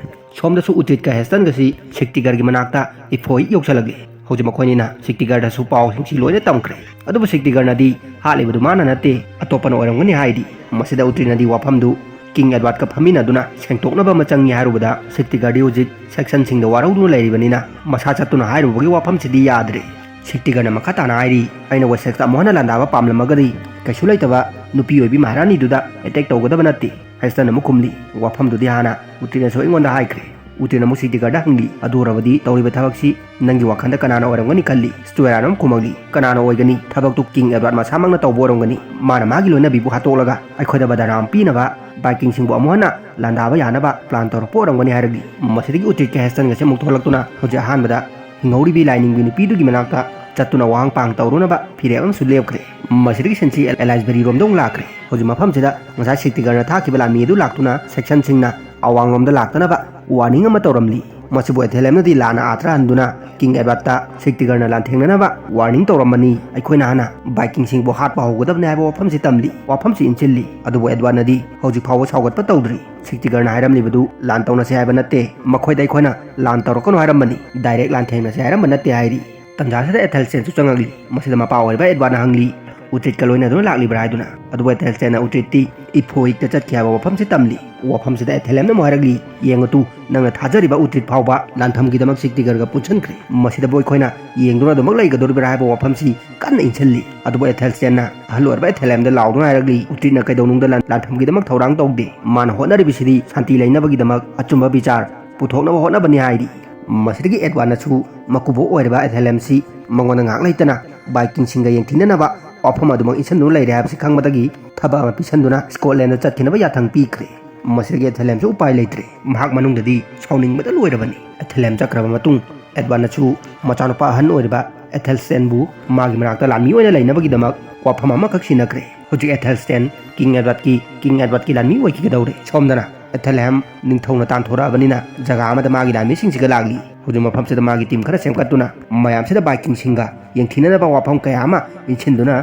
ꯁꯣꯝꯗꯁꯨ ꯎꯇ꯭ꯔꯤꯠꯀ ꯍꯦꯁꯇꯟꯒꯁꯤ ꯁꯤꯛꯇꯤꯒꯔꯒꯤ ꯃꯅꯥꯛꯇ ꯏꯐꯣꯏ ꯌꯧꯁꯜꯂꯛꯂꯦ꯫ ꯍꯧꯖꯤꯛ ꯃꯈꯣꯏꯅꯤꯅ ꯁꯤꯛꯇꯤꯒꯔꯗꯁꯨ ꯄꯥꯎꯁꯤꯡꯁꯤ ꯂꯣꯏꯅ ꯇꯝꯈ꯭ꯔꯦ꯫ ꯑꯗꯨꯕꯨ ꯁꯤꯛꯇꯤꯒꯔꯅꯗꯤ ꯍꯥꯠꯂꯤꯕꯗꯨ ꯃꯥꯅ ꯅꯠꯇꯦ, ꯑꯇꯣꯞꯄꯅ ꯑꯣꯏꯔꯝꯒꯅꯤ ꯍꯥꯏꯔꯤ꯫ ꯃꯁꯤꯗ ꯎꯇ꯭ꯔꯤꯠꯅꯗꯤ ꯋꯥꯐꯝꯗꯨ ꯀꯤꯡ ꯑꯦꯗꯋꯥꯔꯗꯀ ꯐꯝꯃꯤꯟꯅꯗꯨꯅ ꯁꯦꯡꯗꯣꯛꯅꯕ ꯑꯃ ꯆꯪꯏ ꯍꯥꯏꯔꯨꯕꯗ, ꯁꯤꯛꯇꯤꯒꯔꯗꯤ ꯍꯧꯖꯤꯛ ꯁꯦꯛꯁꯟꯁꯤꯡꯗ ꯋꯥꯔꯧꯗꯨꯅ ꯂꯩꯔꯤꯕꯅꯤꯅ ꯃꯁꯥ ꯆꯠꯇꯨꯅ ꯍꯥꯏꯔꯨꯕꯒꯤ ꯋꯥꯐꯝꯁꯤꯗꯤ ꯌꯥꯗ꯭ꯔꯦ꯫ ꯁꯤꯛꯇꯤꯒꯔꯅ ꯃꯈꯥ ꯇꯥꯅ ꯍꯥꯏꯔꯤ, "ꯑꯩꯅ ꯋꯦꯁꯦꯛꯁꯇ ꯑꯃꯨꯛ ꯍꯟꯅ ꯂꯥꯟꯗꯥꯕ ꯄꯥꯝꯂꯝꯃꯒꯗꯤ ꯀꯩꯁꯨ ꯂꯩꯇꯕ ꯅꯨꯄꯤ ꯑꯣꯏꯕꯤ ꯃꯍꯥꯔꯥꯅꯤꯗꯨꯗ ꯑꯦꯇꯦꯛ ꯇꯧꯒꯗꯕ ꯅꯠꯇꯦ"꯫ ꯍꯦꯁꯇꯟ ꯑꯃꯨꯛ ꯈꯨꯝꯂꯤ, "ꯋꯥꯐꯝꯗꯨꯗꯤ ꯍꯥꯟꯅ ꯎꯇ꯭ꯔꯤꯠꯅꯁꯨ ꯑꯩꯉꯣꯟꯗ ꯍꯥꯏꯈ꯭ꯔꯦ"꯫ ꯎꯇ꯭ꯔꯤꯠꯅ ꯑꯃꯨꯛ ꯁꯤꯛꯇꯤꯒꯔꯗ ꯍꯪꯂꯤ, "ꯑꯗꯨ ꯑꯣꯏꯔꯕꯗꯤ ꯇꯧꯔꯤꯕ ꯊꯕꯛꯁꯤ ꯅꯪꯒꯤ ꯋꯥꯈꯜꯗ ꯀꯅꯥꯅ ꯑꯣꯏꯔꯝꯒꯅꯤ ꯈꯜꯂꯤ?" ꯁ꯭ꯇꯨꯑꯦꯔꯥꯅ ꯑꯃꯨꯛ ꯈꯨꯝꯃꯛꯂꯤ, "ꯀꯅꯥꯅ ꯑꯣꯏꯒꯅꯤ? ꯊꯕꯛꯇꯨ ꯀꯤꯡ ꯑꯦꯗꯋꯥꯔꯗ ꯃꯁꯥꯃꯛꯅ ꯇꯧꯕ ꯑꯣꯏꯔꯝꯒꯅꯤ꯫ ꯃꯥꯅ ꯃꯥꯒꯤ ꯂꯣꯏꯅꯕꯤꯕꯨ ꯍꯥꯠꯇꯣꯛꯂꯒ ꯑꯩꯈꯣꯏꯗ ꯕꯗꯅꯥꯝ ꯄꯤꯅꯕ ꯚꯥꯏꯀꯤꯡꯁꯤꯡꯕꯨ ꯑꯃꯨꯛ ꯍꯟꯅ ꯂꯥꯟꯗꯥꯕ ꯌꯥꯅꯕ ꯄ꯭ꯂꯥꯟ ꯇꯧꯔꯛꯄ ꯑꯣꯏꯔꯝꯒꯅꯤ" ꯍꯥꯏꯔꯛꯂꯤ꯫ ꯃꯁꯤꯗꯒꯤ ꯎꯇ꯭ꯔꯤꯠꯀ ꯍꯦꯁꯇꯟꯒꯁꯦ ꯑꯃꯨꯛ ꯊꯣꯛꯂꯛꯇꯨꯅ ꯍꯧꯖꯤꯛ ꯑꯍꯥꯟꯕꯗ ꯍꯤꯡꯍꯧꯔꯤꯕꯤ ꯂꯥꯏꯅꯤꯡꯕꯤ ꯅꯨꯄꯤꯗꯨꯒꯤ ꯃꯅꯥꯛꯇ ꯆꯠꯇꯨꯅ ꯋꯥꯍꯪ ꯄꯥꯡ ꯇꯧꯔꯨꯅꯕ ꯐꯤꯔꯦꯞ ꯑꯃꯁꯨ ꯂꯦꯞꯈ꯭ꯔꯦ꯫ ꯃꯁꯤꯗꯒꯤ ꯁꯤꯟꯁꯤ ꯑꯦꯂꯥꯏꯁꯕꯦꯔꯤꯔꯣꯝꯗ ꯑꯃꯨꯛ ꯂꯥꯛꯈ꯭ꯔꯦ꯫ ꯍꯧꯖꯤꯛ ꯃꯐꯝꯁꯤꯗ ꯉꯁꯥꯏ ꯁꯤꯛꯇꯤꯒꯔꯅ ꯊꯥꯈꯤꯕ ꯂꯥꯟꯃꯤ ꯑꯗꯨ ꯂꯥꯛꯇꯨꯅ ꯁꯦꯛꯁꯟꯁꯤꯡꯅ ꯑꯋꯥꯡꯂꯣꯝꯗ ꯂꯥꯛꯇꯅꯕ ꯋꯥꯔꯅꯤꯡ ꯑꯃ ꯇꯧꯔꯝꯂꯤ꯫ ꯃꯁꯤꯕꯨ ꯑꯦꯊꯦꯂꯦꯝꯅꯗꯤ ꯂꯥꯟꯅ ꯑꯥꯊ꯭ꯔ ꯍꯟꯗꯨꯅ ꯀꯤꯡ ꯑꯦꯗꯋꯥꯔꯗꯇ ꯁꯤꯛꯇꯤꯒꯔꯅ ꯂꯥꯟꯊꯦꯡꯅꯅꯕ ꯋꯥꯔꯅꯤꯡ ꯇꯧꯔꯝꯕꯅꯤ꯫ ꯑꯩꯈꯣꯏꯅ ꯍꯥꯟꯅ ꯚꯥꯏꯀꯤꯡꯁꯤꯡꯕꯨ ꯍꯥꯠꯄ ꯍꯧꯒꯗꯕꯅꯤ ꯍꯥꯏꯕ ꯋꯥꯐꯝꯁꯤ ꯇꯝꯂꯤ꯫ ꯋꯥꯐꯝꯁꯤ ꯏꯟꯁꯤꯜꯂꯤ꯫ ꯑꯗꯨꯕꯨ ꯑꯦꯗꯋꯥꯔꯗꯅꯗꯤ ꯍꯧꯖꯤꯛ ꯐꯥꯎꯕ ꯁꯥꯎꯒꯠꯄ ꯇꯧꯗ꯭ꯔꯤ꯫ ꯁꯤꯛꯇꯤꯒꯔꯅ ꯍꯥꯏꯔꯝꯂꯤꯕꯗꯨ ꯂꯥꯟ ꯇꯧꯅꯁꯤ ꯍꯥꯏꯕ ꯅꯠꯇꯦ, ꯃꯈꯣꯏꯗ ꯑꯩꯈꯣꯏꯅ ꯂꯥꯟ ꯇꯧꯔꯛꯀꯅꯨ ꯍꯥꯏꯔꯝꯕꯅꯤ, ꯗꯥꯏꯔꯦꯛ ꯂꯥꯟꯊꯦꯡꯅꯁꯤ ꯍꯥꯏꯔꯝꯕ ꯅꯠꯇꯦ ꯍꯥꯏꯔꯤ꯫ ꯇꯟꯖꯥꯁꯤꯗ ꯑꯦꯊꯦꯜꯁꯇꯦꯟꯁꯨ ꯆꯪꯉꯛꯂꯤ꯫ ꯃꯁꯤꯗ ꯃꯄꯥ ꯑꯣꯏꯔꯤꯕ ꯑꯦꯗꯋꯥꯔꯗꯅ ꯍꯪꯂꯤ, "ꯎꯇ꯭ꯔꯤꯠꯀ ꯂꯣꯏꯅꯗꯨꯅ ꯂꯥꯛꯂꯤꯕ꯭ꯔꯥ?" ꯍꯥꯏꯗꯨꯅ꯫ ꯑꯗꯨꯕꯨ ꯑꯦꯊꯦꯜꯁꯇꯦꯟꯅ ꯎꯇ꯭ꯔꯤꯠꯇꯤ ꯏꯐꯣꯏꯛꯇ ꯆꯠꯈꯤ ꯍꯥꯏꯕ ꯋꯥꯐꯝꯁꯤ ꯇꯝꯂꯤ꯫ ꯋꯥꯐꯝꯁꯤꯗ ꯑꯦꯊꯦꯂꯦꯝꯅ ꯑꯃꯨꯛ ꯍꯥꯏꯔꯛꯂꯤ, "ꯌꯦꯡꯉꯨ ꯇꯨ, ꯅꯪꯅ ꯊꯥꯖꯔꯤꯕ ꯎꯇ꯭ꯔꯤꯠ ꯐꯥꯎꯕ ꯂꯥꯟꯐꯝꯒꯤꯗꯃꯛ ꯁꯤꯛꯇꯤꯒꯔꯒ ꯄꯨꯟꯁꯤꯟꯈ꯭ꯔꯦ꯫ ꯃꯁꯤꯗꯕꯨ ꯑꯩꯈꯣꯏꯅ ꯌꯦꯡꯗꯨꯅ ꯑꯗꯨꯃꯛ ꯂꯩꯒꯗꯧꯔꯤꯕ꯭ꯔꯥ?" ꯍꯥꯏꯕ ꯋꯥꯐꯝꯁꯤ ꯀꯟꯅ ꯏꯟꯁꯤꯜꯂꯤ꯫ ꯑꯗꯨꯕꯨ ꯑꯦꯊꯦꯜꯁꯇꯦꯟꯅ ꯑꯍꯜ ꯑꯣꯏꯔꯕ ꯑꯦꯊꯦꯂꯦꯝꯗ ꯂꯥꯎꯗꯨꯅ ꯍꯥꯏꯔꯛꯂꯤ, "ꯎꯇ꯭ꯔꯤꯠꯅ ꯀꯩꯗꯧꯅꯨꯡꯗ ꯂꯥꯟ-, ꯂꯥꯟꯐꯝꯒꯤꯗꯃꯛ ꯊꯧꯔꯥꯡ ꯇꯧꯗꯦ꯫ ꯃꯥꯅ ꯍꯣꯠꯅꯔꯤꯕꯁꯤꯗꯤ ꯁꯥꯟꯇꯤ ꯂꯩꯅꯕꯒꯤꯗꯃꯛ ꯑꯆꯨꯝꯕ ꯕꯤꯆꯥꯔ ꯄꯨꯊꯣꯛꯅꯕ ꯍꯣꯠꯅꯕꯅꯤ" ꯍꯥꯏꯔꯤ꯫ ꯃꯁꯤꯗꯒꯤ ꯑꯦꯗꯋꯥꯔꯗꯅꯁꯨ ꯃꯀꯨꯕꯣꯛ ꯑꯣꯏꯔꯤꯕ ꯑꯦꯊꯦꯂꯦꯝꯁꯤ ꯃꯉꯣꯟꯗ ꯉꯥꯏꯍꯥꯛ ꯂꯩꯇꯅ ꯚꯥꯏꯀꯤꯡꯁꯤꯡꯒ ꯌꯦꯡꯊꯤꯅꯅꯕ ꯋꯥꯐꯝ ꯑꯗꯨꯃꯛ ꯏꯟꯁꯤꯟꯗꯨꯅ ꯂꯩꯔꯦ ꯍꯥꯏꯕꯁꯤ ꯈꯪꯕꯗꯒꯤ ꯊꯕꯛ ꯑꯃ ꯄꯤꯁꯟꯗꯨꯅ ꯁ꯭ꯀꯣꯠꯂꯦꯟꯗ ꯆꯠꯈꯤꯅꯕ ꯌꯥꯊꯪ ꯄꯤꯈ꯭ꯔꯦ꯫ ꯃꯁꯤꯗꯒꯤ ꯑꯦꯊꯦꯂꯦꯝꯁꯨ ꯎꯄꯥꯏ ꯂꯩꯇ꯭ꯔꯦ꯫ ꯃꯍꯥꯛ ꯃꯅꯨꯡꯗꯗꯤ ꯁꯥꯎꯅꯤꯡꯕꯗ ꯂꯣꯏꯔꯕꯅꯤ꯫ ꯑꯦꯊꯦꯂꯦꯝ ꯆꯠꯈ꯭ꯔꯕ ꯃꯇꯨꯡ ꯑꯦꯗꯋꯥꯔꯗꯅꯁꯨ ꯃꯆꯥꯅꯨꯄꯥ ꯑꯍꯟ ꯑꯣꯏꯔꯤꯕ ꯑꯦꯊꯦꯜꯁꯇꯦꯟꯕꯨ ꯃꯥꯒꯤ ꯃꯅꯥꯛꯇ ꯂꯥꯟꯃꯤ ꯑꯣꯏꯅ ꯂꯩꯅꯕꯒꯤꯗꯃꯛ ꯋꯥꯐꯝ ꯑꯃꯈꯛ ꯁꯤꯟꯅꯈ꯭ꯔꯦ꯫ ꯍꯧꯖꯤꯛ ꯑꯦꯊꯦꯜꯁꯇꯦꯟ ꯀꯤꯡ ꯑꯦꯗꯋꯥꯔꯗꯀꯤ ꯀꯤꯡ ꯑꯦꯗꯋꯥꯔꯗꯀꯤ ꯂꯥꯟꯃꯤ ꯑꯣꯏꯈꯤꯒꯗꯧꯔꯦ꯫ ꯁꯣꯝꯗꯅ ꯑꯦꯊꯦꯜꯍꯦꯝ ꯅꯤꯡꯊꯧꯅ ꯇꯥꯟꯊꯣꯔꯛꯑꯕꯅꯤꯅ ꯖꯒꯥ ꯑꯃꯗ ꯃꯥꯒꯤ ꯂꯥꯟꯃꯤꯁꯤꯡꯁꯤꯒ ꯂꯥꯛꯂꯤ꯫ ꯍꯧꯖꯤꯛ ꯃꯐꯝꯁꯤꯗ ꯃꯥꯒꯤ ꯇꯤꯝ ꯈꯔ ꯁꯦꯝꯒꯠꯇꯨꯅ ꯃꯌꯥꯝꯁꯤꯗ ꯕꯥꯏꯀꯤꯡꯁꯤꯡꯒ ꯌꯦꯡꯊꯤꯅꯅꯕ ꯋꯥꯐꯝ ꯀꯌꯥ ꯑꯃ ꯏꯟꯁꯤꯟꯗꯨꯅ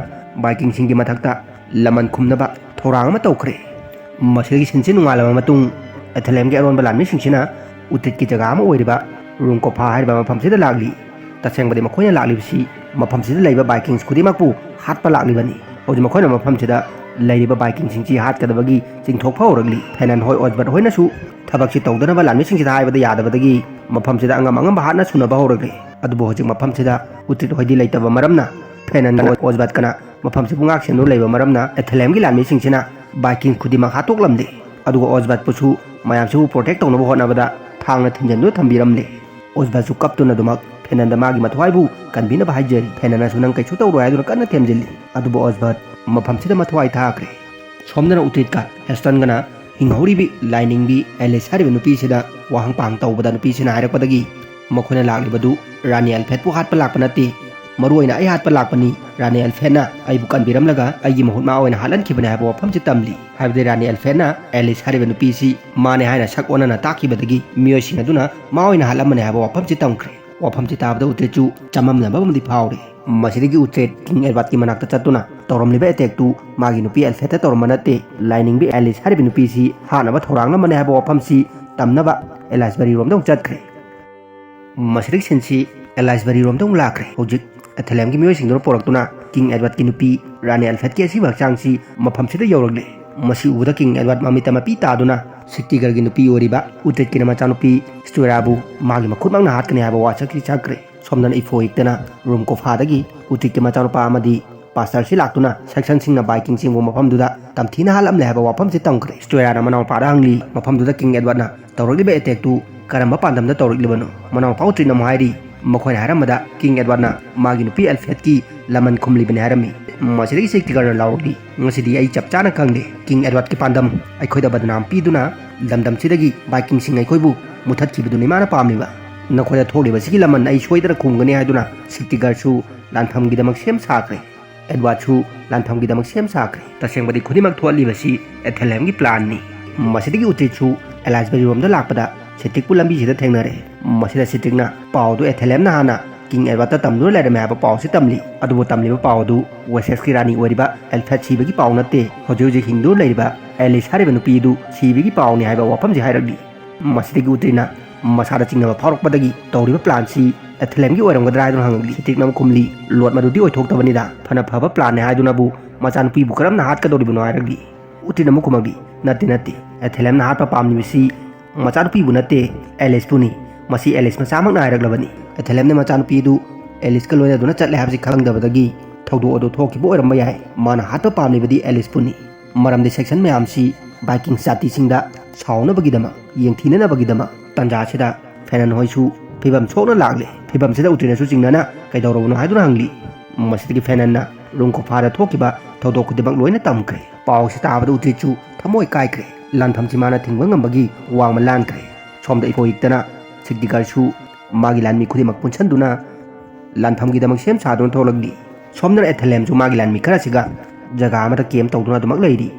ꯕꯥꯏꯀꯤꯡꯁꯤꯡꯒꯤ ꯃꯊꯛꯇ ꯂꯃꯟ ꯈꯨꯝꯅꯕ ꯊꯧꯔꯥꯡ ꯑꯃ ꯇꯧꯈ꯭ꯔꯦ꯫ ꯃꯁꯤꯗꯒꯤ ꯁꯤꯟꯁꯤ ꯅꯨꯡꯉꯥꯏꯂꯕ ꯃꯇꯨꯡ ꯑꯦꯊꯦꯂꯦꯝꯒꯤ ꯑꯔꯣꯟꯕ ꯂꯥꯟꯃꯤꯁꯤꯡꯁꯤꯅ ꯎꯇꯤꯠꯀꯤ ꯖꯒꯥ ꯑꯃ ꯑꯣꯏꯔꯤꯕ ꯔꯨꯝꯀꯣꯐꯥ ꯍꯥꯏꯔꯤꯕ ꯃꯐꯝꯁꯤꯗ ꯂꯥꯛꯂꯤ꯫ ꯇꯁꯦꯡꯕꯗꯤ ꯃꯈꯣꯏꯅ ꯂꯥꯛꯂꯤꯕꯁꯤ ꯃꯐꯝꯁꯤꯗ ꯂꯩꯕ ꯕꯥꯏꯀꯤꯡꯁ ꯈꯨꯗꯤꯡꯃꯛꯄꯨ ꯍꯥꯠꯄ ꯂꯥꯛꯂꯤꯕꯅꯤ꯫ ꯍꯧꯖꯤꯛ ꯃꯈꯣꯏꯅ ꯃꯐꯝꯁꯤꯗ ꯂꯩꯔꯤꯕ ꯕꯥꯏꯀꯤꯡꯁꯤꯡꯁꯤ ꯍꯥꯠꯀꯗꯕꯒꯤ ꯆꯤꯡꯊꯣꯛꯄ ꯍꯧꯔꯛꯂꯤ꯫ ꯐꯦꯅꯟ ꯍꯣꯏ ꯑꯣꯖꯕꯠ ꯍꯣꯏꯅꯁꯨ ꯊꯕꯛꯁꯤ ꯇꯧꯗꯅꯕ ꯂꯥꯟꯃꯤꯁꯤꯡꯁꯤꯗ ꯍꯥꯏꯕꯗ ꯌꯥꯗꯕꯗꯒꯤ ꯃꯐꯝꯁꯤꯗ ꯑꯉꯝ ꯑꯉꯝꯕ ꯍꯥꯠꯅ ꯁꯨꯅꯕ ꯍꯧꯔꯛꯂꯤ꯫ ꯑꯗꯨꯕꯨ ꯍꯧꯖꯤꯛ ꯃꯐꯝꯁꯤꯗ ꯎꯇꯤꯠ ꯍꯣꯏꯗꯤ ꯂꯩꯇꯕ ꯃꯔꯝꯅ ꯐꯦꯅꯟꯒ ꯑꯣꯖꯕꯠꯀꯅ ꯃꯐꯝꯁꯤꯕꯨ ꯉꯥꯛ ꯁꯦꯟꯗꯨꯅ ꯂꯩꯕ ꯃꯔꯝꯅ ꯑꯦꯊꯦꯂꯦꯝꯒꯤ ꯂꯥꯟꯃꯤꯁꯤꯡꯁꯤꯅ ꯕꯥꯏꯀꯤꯡ ꯈꯨꯗꯤꯡꯃꯛ ꯍꯥꯠꯇꯣꯛꯂꯝꯂꯦ꯫ ꯑꯗꯨꯒ ꯑꯣꯖꯕꯠꯄꯨꯁꯨ ꯃꯌꯥꯝꯁꯤꯕꯨ ꯄ꯭ꯔꯣꯇꯦꯛ ꯇꯧꯅꯕ ꯍꯣꯠꯅꯕꯗ ꯊꯥꯡꯅ ꯊꯤꯟꯖꯤꯟꯗꯨꯅ ꯊꯝꯕꯤꯔꯝꯂꯦ꯫ ꯑꯣꯖꯕꯠꯁꯨ ꯀꯞꯇꯨꯅ ꯑꯗꯨꯃꯛ ꯐꯦꯅꯟꯗ ꯃꯥꯒꯤ ꯃꯊ꯭ꯋꯥꯏꯕꯨ ꯀꯟꯕꯤꯅꯕ ꯍꯥꯏꯖꯔꯤ꯫ ꯐꯦꯅꯟꯅꯁꯨ "ꯅꯪ ꯀꯩꯁꯨ ꯇꯧꯔꯣꯏ" ꯍꯥꯏꯗꯨꯅ ꯀꯟꯅ ꯊꯦꯝꯖꯤꯜꯂꯤ꯫ ꯑꯗꯨꯕꯨ ꯑꯣꯖꯕꯠ ꯃꯐꯝꯁꯤꯗ ꯃꯊ꯭ꯋꯥꯏ ꯊꯥꯈ꯭ꯔꯦ꯫ ꯁꯣꯝꯗꯅ ꯎꯇꯤꯠꯀ ꯍꯦꯁꯇꯟꯒꯅ ꯍꯤꯡꯍꯧꯔꯤꯕꯤ ꯂꯥꯏꯅꯤꯡꯕꯤ ꯑꯦꯂꯤꯁ ꯍꯥꯏꯔꯤꯕ ꯅꯨꯄꯤꯁꯤꯗ ꯋꯥꯍꯪ ꯄꯥꯡ ꯇꯧꯕꯗ ꯅꯨꯄꯤꯁꯤꯅ ꯍꯥꯏꯔꯛꯄꯗꯒꯤ ꯃꯈꯣꯏꯅ ꯂꯥꯛꯂꯤꯕꯗꯨ ꯔꯥꯅꯤ ꯑꯦꯜꯐꯦꯠꯄꯨ ꯍꯥꯠꯄ ꯂꯥꯛꯄ ꯅꯠꯇꯦ, ꯃꯔꯨ ꯑꯣꯏꯅ ꯑꯩ ꯍꯥꯠꯄ ꯂꯥꯛꯄꯅꯤ꯫ ꯔꯥꯅꯤ ꯑꯦꯜꯐꯦꯠꯅ ꯑꯩꯕꯨ ꯀꯟꯕꯤꯔꯝꯂꯒ ꯑꯩꯒꯤ ꯃꯍꯨꯠ ꯃꯥ ꯑꯣꯏꯅ ꯍꯥꯠꯍꯟꯈꯤꯕꯅꯤ ꯍꯥꯏꯕ ꯋꯥꯐꯝꯁꯤ ꯇꯝꯂꯤ꯫ ꯍꯥꯏꯕꯗꯤ ꯔꯥꯅꯤ ꯑꯦꯜꯐꯦꯠꯅ ꯑꯦꯂꯤꯁ ꯍꯥꯏꯔꯤꯕ ꯅꯨꯄꯤꯁꯤ ꯃꯥꯅꯦ ꯍꯥꯏꯅ ꯁꯛ ꯑꯣꯟꯅꯅ ꯇꯥꯛꯈꯤꯕꯗꯒꯤ ꯃꯤꯑꯣꯏꯁꯤꯡ ꯑꯗꯨꯅ ꯃꯥ ꯑꯣꯏꯅ ꯍꯥꯠꯂꯝꯕꯅꯤ ꯍꯥꯏꯕ ꯋꯥꯐꯝꯁꯤ ꯇꯝꯈ꯭ꯔꯦ꯫ ꯋꯥꯐꯝꯁꯤ ꯇꯥꯕꯗ ꯎꯇꯦꯠꯁꯨ ꯆꯃꯝꯅꯕ ꯑꯃꯗꯤ ꯐꯥꯎꯔꯦ꯫ ꯃꯁꯤꯗꯒꯤ ꯎꯇꯦꯠ ꯀꯤꯡ ꯑꯦꯗꯋꯥꯔꯗꯀꯤ ꯃꯅꯥꯛꯇ ꯆꯠꯇꯨꯅ ꯇꯧꯔꯝꯂꯤꯕ ꯑꯦꯇꯦꯛꯇꯨ ꯃꯥꯒꯤ ꯅꯨꯄꯤ ꯑꯦꯜꯐꯦꯠꯇ ꯇꯧꯔꯝꯕ ꯅꯠꯇꯦ, ꯂꯥꯏꯅꯤꯡꯕꯤ ꯑꯦꯂꯤꯁ ꯍꯥꯏꯔꯤꯕ ꯅꯨꯄꯤꯁꯤ ꯍꯥꯠꯅꯕ ꯊꯧꯔꯥꯡꯂꯝꯕꯅꯤ ꯍꯥꯏꯕ ꯋꯥꯐꯝꯁꯤ ꯇꯝꯅꯕ ꯑꯦꯂꯥꯏꯁꯕꯔꯤꯔꯣꯝꯗ ꯑꯃꯨꯛ ꯆꯠꯈ꯭ꯔꯦ꯫ ꯃꯁꯤꯗꯒꯤ ꯁꯤꯟꯁꯤ ꯑꯦꯂꯥꯏꯁꯕꯔꯤꯔꯣꯝꯗ ꯑꯃꯨꯛ ꯂꯥꯛꯈ꯭ꯔꯦ꯫ ꯍꯧꯖꯤꯛ ꯑꯦꯊꯦꯂꯦꯝꯒꯤ ꯃꯤꯑꯣꯏꯁꯤꯡꯗꯨꯅ ꯄꯨꯔꯛꯇꯨꯅ ꯀꯤꯡ ꯑꯦꯗꯋꯥꯔꯗꯀꯤ ꯅꯨꯄꯤ ꯔꯥꯅꯤ ꯑꯦꯜꯐꯦꯠꯀꯤ ꯑꯁꯤꯕ ꯍꯛꯆꯥꯡꯁꯤ ꯃꯐꯝꯁꯤꯗ ꯌꯧꯔꯛꯂꯦ꯫ ꯃꯁꯤ ꯎꯕꯗ ꯀꯤꯡ ꯑꯦꯗꯋꯥꯔꯗ ꯃꯃꯤꯠꯇ ꯃꯄꯤ ꯇꯥꯗꯨꯅ ꯁꯤꯛꯇꯤꯒꯔꯒꯤ ꯅꯨꯄꯤ ꯑꯣꯏꯔꯤꯕ ꯎꯇꯦꯠꯀꯤꯅ ꯃꯆꯥꯅꯨꯄꯤ ꯁ꯭ꯇꯨꯔꯥꯕꯨ ꯃꯥꯒꯤ ꯃꯈꯨꯠꯃꯛꯅ ꯍꯥꯠꯀꯅꯤ ꯍꯥꯏꯕ ꯋꯥꯁꯛꯁꯤ ꯆꯠꯈ꯭ꯔꯦ꯫ ꯁꯣꯝꯗꯅ ꯏꯐꯣ ꯍꯤꯛꯇꯅ ꯔꯨꯝ ꯀꯣꯐꯥꯗꯒꯤ ꯎꯇꯤꯠꯀꯤ ꯃꯆꯥꯅꯨꯄꯥ ꯑꯃꯗꯤ ꯄꯥꯁꯇꯔꯁꯤ ꯂꯥꯛꯇꯨꯅ ꯁꯦꯛꯁꯟꯁꯤꯡꯅ ꯕꯥꯏꯀꯤꯡꯁꯤꯡꯕꯨ ꯃꯐꯝꯗꯨꯗ ꯇꯝꯊꯤꯅ ꯍꯥꯠꯂꯝꯂꯦ ꯍꯥꯏꯕ ꯋꯥꯐꯝꯁꯤ ꯇꯝꯈ꯭ꯔꯦ꯫ ꯁ꯭ꯇꯨꯑꯦꯔꯥꯅ ꯃꯅꯥꯎꯄꯥꯗ ꯍꯪꯂꯤ, ꯃꯐꯝꯗꯨꯗ ꯀꯤꯡ ꯑꯦꯗꯋꯥꯔꯗꯅ ꯇꯧꯔꯛꯂꯤꯕ ꯑꯦꯇꯦꯛꯇꯨ ꯀꯔꯝꯕ ꯄꯥꯟꯗꯝꯗ ꯇꯧꯔꯛꯂꯤꯕꯅꯣ? ꯃꯅꯥꯎꯄꯥ ꯎꯇ꯭ꯔꯤꯠꯅ ꯑꯃꯨꯛ ꯍꯥꯏꯔꯤ, ꯃꯈꯣꯏꯅ ꯍꯥꯏꯔꯝꯕꯗ ꯀꯤꯡ ꯑꯦꯗꯋꯥꯔꯗꯅ ꯃꯥꯒꯤ ꯅꯨꯄꯤ ꯑꯦꯜꯐ꯭ꯔꯦꯗꯀꯤ ꯂꯃꯟ ꯈꯨꯝꯂꯤꯕꯅꯤ ꯍꯥꯏꯔꯝꯃꯤ꯫ ꯃꯁꯤꯗꯒꯤ ꯁꯤꯛꯇꯤꯒꯔꯅ ꯂꯥꯎꯔꯛꯂꯤ, ꯉꯁꯤꯗꯤ ꯑꯩ ꯆꯞ ꯆꯥꯅ ꯈꯪꯂꯦ꯫ ꯀꯤꯡ ꯑꯦꯗꯋꯥꯔꯗꯀꯤ ꯄꯥꯟꯗꯝ ꯑꯩꯈꯣꯏꯗ ꯕꯗꯅꯥꯝ ꯄꯤꯗꯨꯅ ꯂꯝꯗꯝꯁꯤꯗꯒꯤ ꯕꯥꯏꯀꯤꯡꯁꯤꯡ ꯑꯩꯈꯣꯏꯕꯨ ꯃꯨꯊꯠꯈꯤꯕꯗꯨꯅꯤ ꯃꯥꯅ ꯄꯥꯝꯂꯤꯕ꯫ ꯅꯈꯣꯏꯗ ꯊꯣꯛꯂꯤꯕꯁꯤꯒꯤ ꯂꯃꯟ ꯑꯩ ꯁꯣꯏꯗꯅ ꯈꯨꯝꯒꯅꯤ ꯍꯥꯏꯗꯨꯅ ꯁꯤꯛꯇꯤꯒꯔꯁꯨ ꯂꯥꯟꯐꯝꯒꯤꯗꯃꯛ ꯁꯦꯝ ꯁꯥꯈ꯭ꯔꯦ꯫ ꯑꯦꯗꯋꯥꯔꯗꯁꯨ ꯂꯥꯟꯐꯝꯒꯤꯗꯃꯛ ꯁꯦꯝ ꯁꯥꯈ꯭ꯔꯦ꯫ ꯇꯁꯦꯡꯕꯗꯤ ꯈꯨꯗꯤꯡꯃꯛ ꯊꯣꯛꯍꯜꯂꯤꯕꯁꯤ ꯑꯦꯊꯦꯂꯦꯝꯒꯤ ꯄ꯭ꯂꯥꯟꯅꯤ꯫ ꯃꯁꯤꯗꯒꯤ ꯎꯇ꯭ꯔꯤꯠꯁꯨ ꯑꯦꯂꯥꯏꯁꯕꯦꯔꯤꯔꯣꯝꯗ ꯂꯥꯛꯄꯗ ꯁꯤꯇ꯭ꯔꯤꯛꯄꯨ ꯂꯝꯕꯤꯁꯤꯗ ꯊꯦꯡꯅꯔꯦ꯫ ꯃꯁꯤꯗ ꯁꯤꯇ꯭ꯔꯤꯛꯅ ꯄꯥꯎꯗꯨ ꯑꯦꯊꯦꯂꯦꯝꯅ ꯍꯥꯟꯅ ꯀꯤꯡ ꯑꯦꯗꯋꯥꯔꯗꯇ ꯇꯝꯗꯨꯅ ꯂꯩꯔꯝꯃꯦ ꯍꯥꯏꯕ ꯄꯥꯎꯁꯤ ꯇꯝꯂꯤ꯫ ꯑꯗꯨꯕꯨ ꯇꯝꯂꯤꯕ ꯄꯥꯎ ꯑꯗꯨ ꯋꯦꯁꯦꯁꯀꯤ ꯔꯥꯅꯤ ꯑꯣꯏꯔꯤꯕ ꯑꯦꯜꯐ꯭ꯔꯦꯗ ꯁꯤꯕꯒꯤ ꯄꯥꯎ ꯅꯠꯇꯦ, ꯍꯧꯖꯤꯛ ꯍꯧꯖꯤꯛ ꯍꯤꯡꯗꯨꯅ ꯂꯩꯔꯤꯕ ꯑꯦꯂꯤꯁ ꯍꯥꯏꯔꯤꯕ ꯅꯨꯄꯤ ꯑꯗꯨ ꯁꯤꯕꯒꯤ ꯄꯥꯎꯅꯤ ꯍꯥꯏꯕ ꯋꯥꯐꯝꯁꯤ ꯍꯥꯏꯔꯛꯂꯤ꯫ ꯃꯁꯤꯗꯒꯤ ꯎꯇ꯭ꯔꯤꯠꯅ ꯃꯁꯥꯗ ꯆꯤꯡꯅꯕ ꯐꯥꯎꯔꯛꯄꯗꯒꯤ ꯇꯧꯔꯤꯕ ꯄ꯭ꯂꯥꯟꯁꯤ ꯑꯦꯊꯦꯂꯦꯝꯒꯤ ꯑꯣꯏꯔꯝꯒꯗ꯭ꯔꯥ ꯍꯥꯏꯗꯨꯅ ꯍꯪꯂꯛꯂꯤ꯫ ꯁꯤꯇ꯭ꯔꯤꯛꯅ ꯑꯃꯨꯛ ꯈꯨꯝꯂꯤ, "ꯂꯣꯠ ꯃꯗꯨꯗꯤ ꯑꯣꯏꯊꯣꯛꯇꯕꯅꯤꯗ, ꯐꯅ ꯐꯕ ꯄ꯭ꯂꯥꯟꯅꯤ ꯍꯥꯏꯗꯨꯅꯕꯨ ꯃꯆꯥꯅꯨꯄꯤꯕꯨ ꯀꯔꯝꯅ ꯍꯥꯠꯀꯗꯧꯔꯤꯕꯅꯣ?" ꯍꯥꯏꯔꯛꯂꯤ꯫ ꯎꯇ꯭ꯔꯤꯠꯅ ꯑꯃꯨꯛ ꯈꯨꯝꯂꯛꯂꯤ, "ꯅꯠꯇꯦ, ꯅꯠꯇꯦ, ꯑꯦꯊꯦꯂꯦꯝꯅ ꯍꯥꯠꯄ ꯄꯥꯝꯂꯤꯕꯁꯤ ꯃꯆꯥꯅꯨꯄꯤꯕꯨ ꯅꯠꯇꯦ, ꯑꯦꯂꯤꯁꯄꯨꯅꯤ꯫ ꯃꯁꯤ ꯑꯦꯂꯤꯁ ꯃꯁꯥꯃꯛꯅ ꯍꯥꯏꯔꯛꯂꯕꯅꯤ꯫ ꯑꯦꯊꯦꯂꯦꯝꯅ ꯃꯆꯥꯅꯨꯄꯤ ꯑꯗꯨ ꯑꯦꯂꯤꯁꯀ ꯂꯣꯏꯅꯗꯨꯅ ꯆꯠꯂꯦ ꯍꯥꯏꯕꯁꯤ ꯈꯪꯗꯕꯗꯒꯤ ꯊꯧꯗꯣꯛ ꯑꯗꯨ ꯊꯣꯛꯈꯤꯕ ꯑꯣꯏꯔꯝꯕ ꯌꯥꯏ꯫ ꯃꯥꯅ ꯍꯥꯠꯄ ꯄꯥꯝꯂꯤꯕꯗꯤ ꯑꯦꯂꯤꯁꯄꯨꯅꯤ꯫ ꯃꯔꯝꯗꯤ ꯁꯦꯛꯁꯟ ꯃꯌꯥꯝꯁꯤ ꯚꯥꯏꯀꯤꯡ ꯖꯥꯇꯤꯁꯤꯡꯗ ꯁꯥꯎꯅꯕꯒꯤꯗꯃꯛ, ꯌꯦꯡꯊꯤꯅꯅꯕꯒꯤꯗꯃꯛ꯫ ꯇꯥꯟꯖꯥ ꯑꯁꯤꯗ ꯐꯦꯅꯟ ꯍꯣꯏꯁꯨ ꯐꯤꯕꯝ ꯁꯣꯛꯅ ꯂꯥꯛꯂꯦ꯫ ꯐꯤꯕꯝꯁꯤꯗ ꯎꯇ꯭ꯔꯤꯠꯅꯁꯨ ꯆꯤꯡꯅꯅ ꯀꯩꯗꯧꯔꯕꯅꯣ ꯍꯥꯏꯗꯨꯅ ꯍꯪꯂꯤ꯫ ꯃꯁꯤꯗꯒꯤ ꯐꯦꯅꯟꯅ ꯔꯨꯝ ꯀꯣꯐꯥꯗ ꯊꯣꯛꯈꯤꯕ ꯊꯧꯗꯣꯛ ꯈꯨꯗꯤꯡꯃꯛ ꯂꯣꯏꯅ ꯇꯝꯈ꯭ꯔꯦ꯫ ꯄꯥꯎꯁꯤ ꯇꯥꯕꯗ ꯎꯇ꯭ꯔꯤꯠꯁꯨ ꯊꯃꯣꯏ ꯀꯥꯏꯈ꯭ꯔꯦ꯫ ꯂꯥꯟꯐꯝꯁꯤ ꯃꯥꯅ ꯊꯤꯡꯕ ꯉꯝꯕꯒꯤ ꯋꯥꯡꯃ ꯂꯥꯟꯈ꯭ꯔꯦ꯫ ꯁꯣꯝꯗ ꯏꯐꯣ ꯏꯛꯇꯅ ꯁꯤꯛꯗꯤꯒꯔꯁꯨ ꯃꯥꯒꯤ ꯂꯥꯟꯃꯤ ꯈꯨꯗꯤꯡꯃꯛ ꯄꯨꯟꯁꯤꯟꯗꯨꯅ ꯂꯥꯟꯐꯝꯒꯤꯗꯃꯛ ꯁꯦꯝ ꯁꯥꯗꯨꯅ ꯊꯣꯛꯂꯛꯂꯤ꯫ ꯁꯣꯝꯗꯅ ꯑꯦꯊꯦꯂꯦꯝꯁꯨ ꯃꯥꯒꯤ ꯂꯥꯟꯃꯤ ꯈꯔꯁꯤꯒ ꯖꯒꯥ ꯑꯃꯗ ꯀꯦꯝ ꯇꯧꯗꯨꯅ ꯑꯗꯨꯃꯛ ꯂꯩꯔꯤ꯫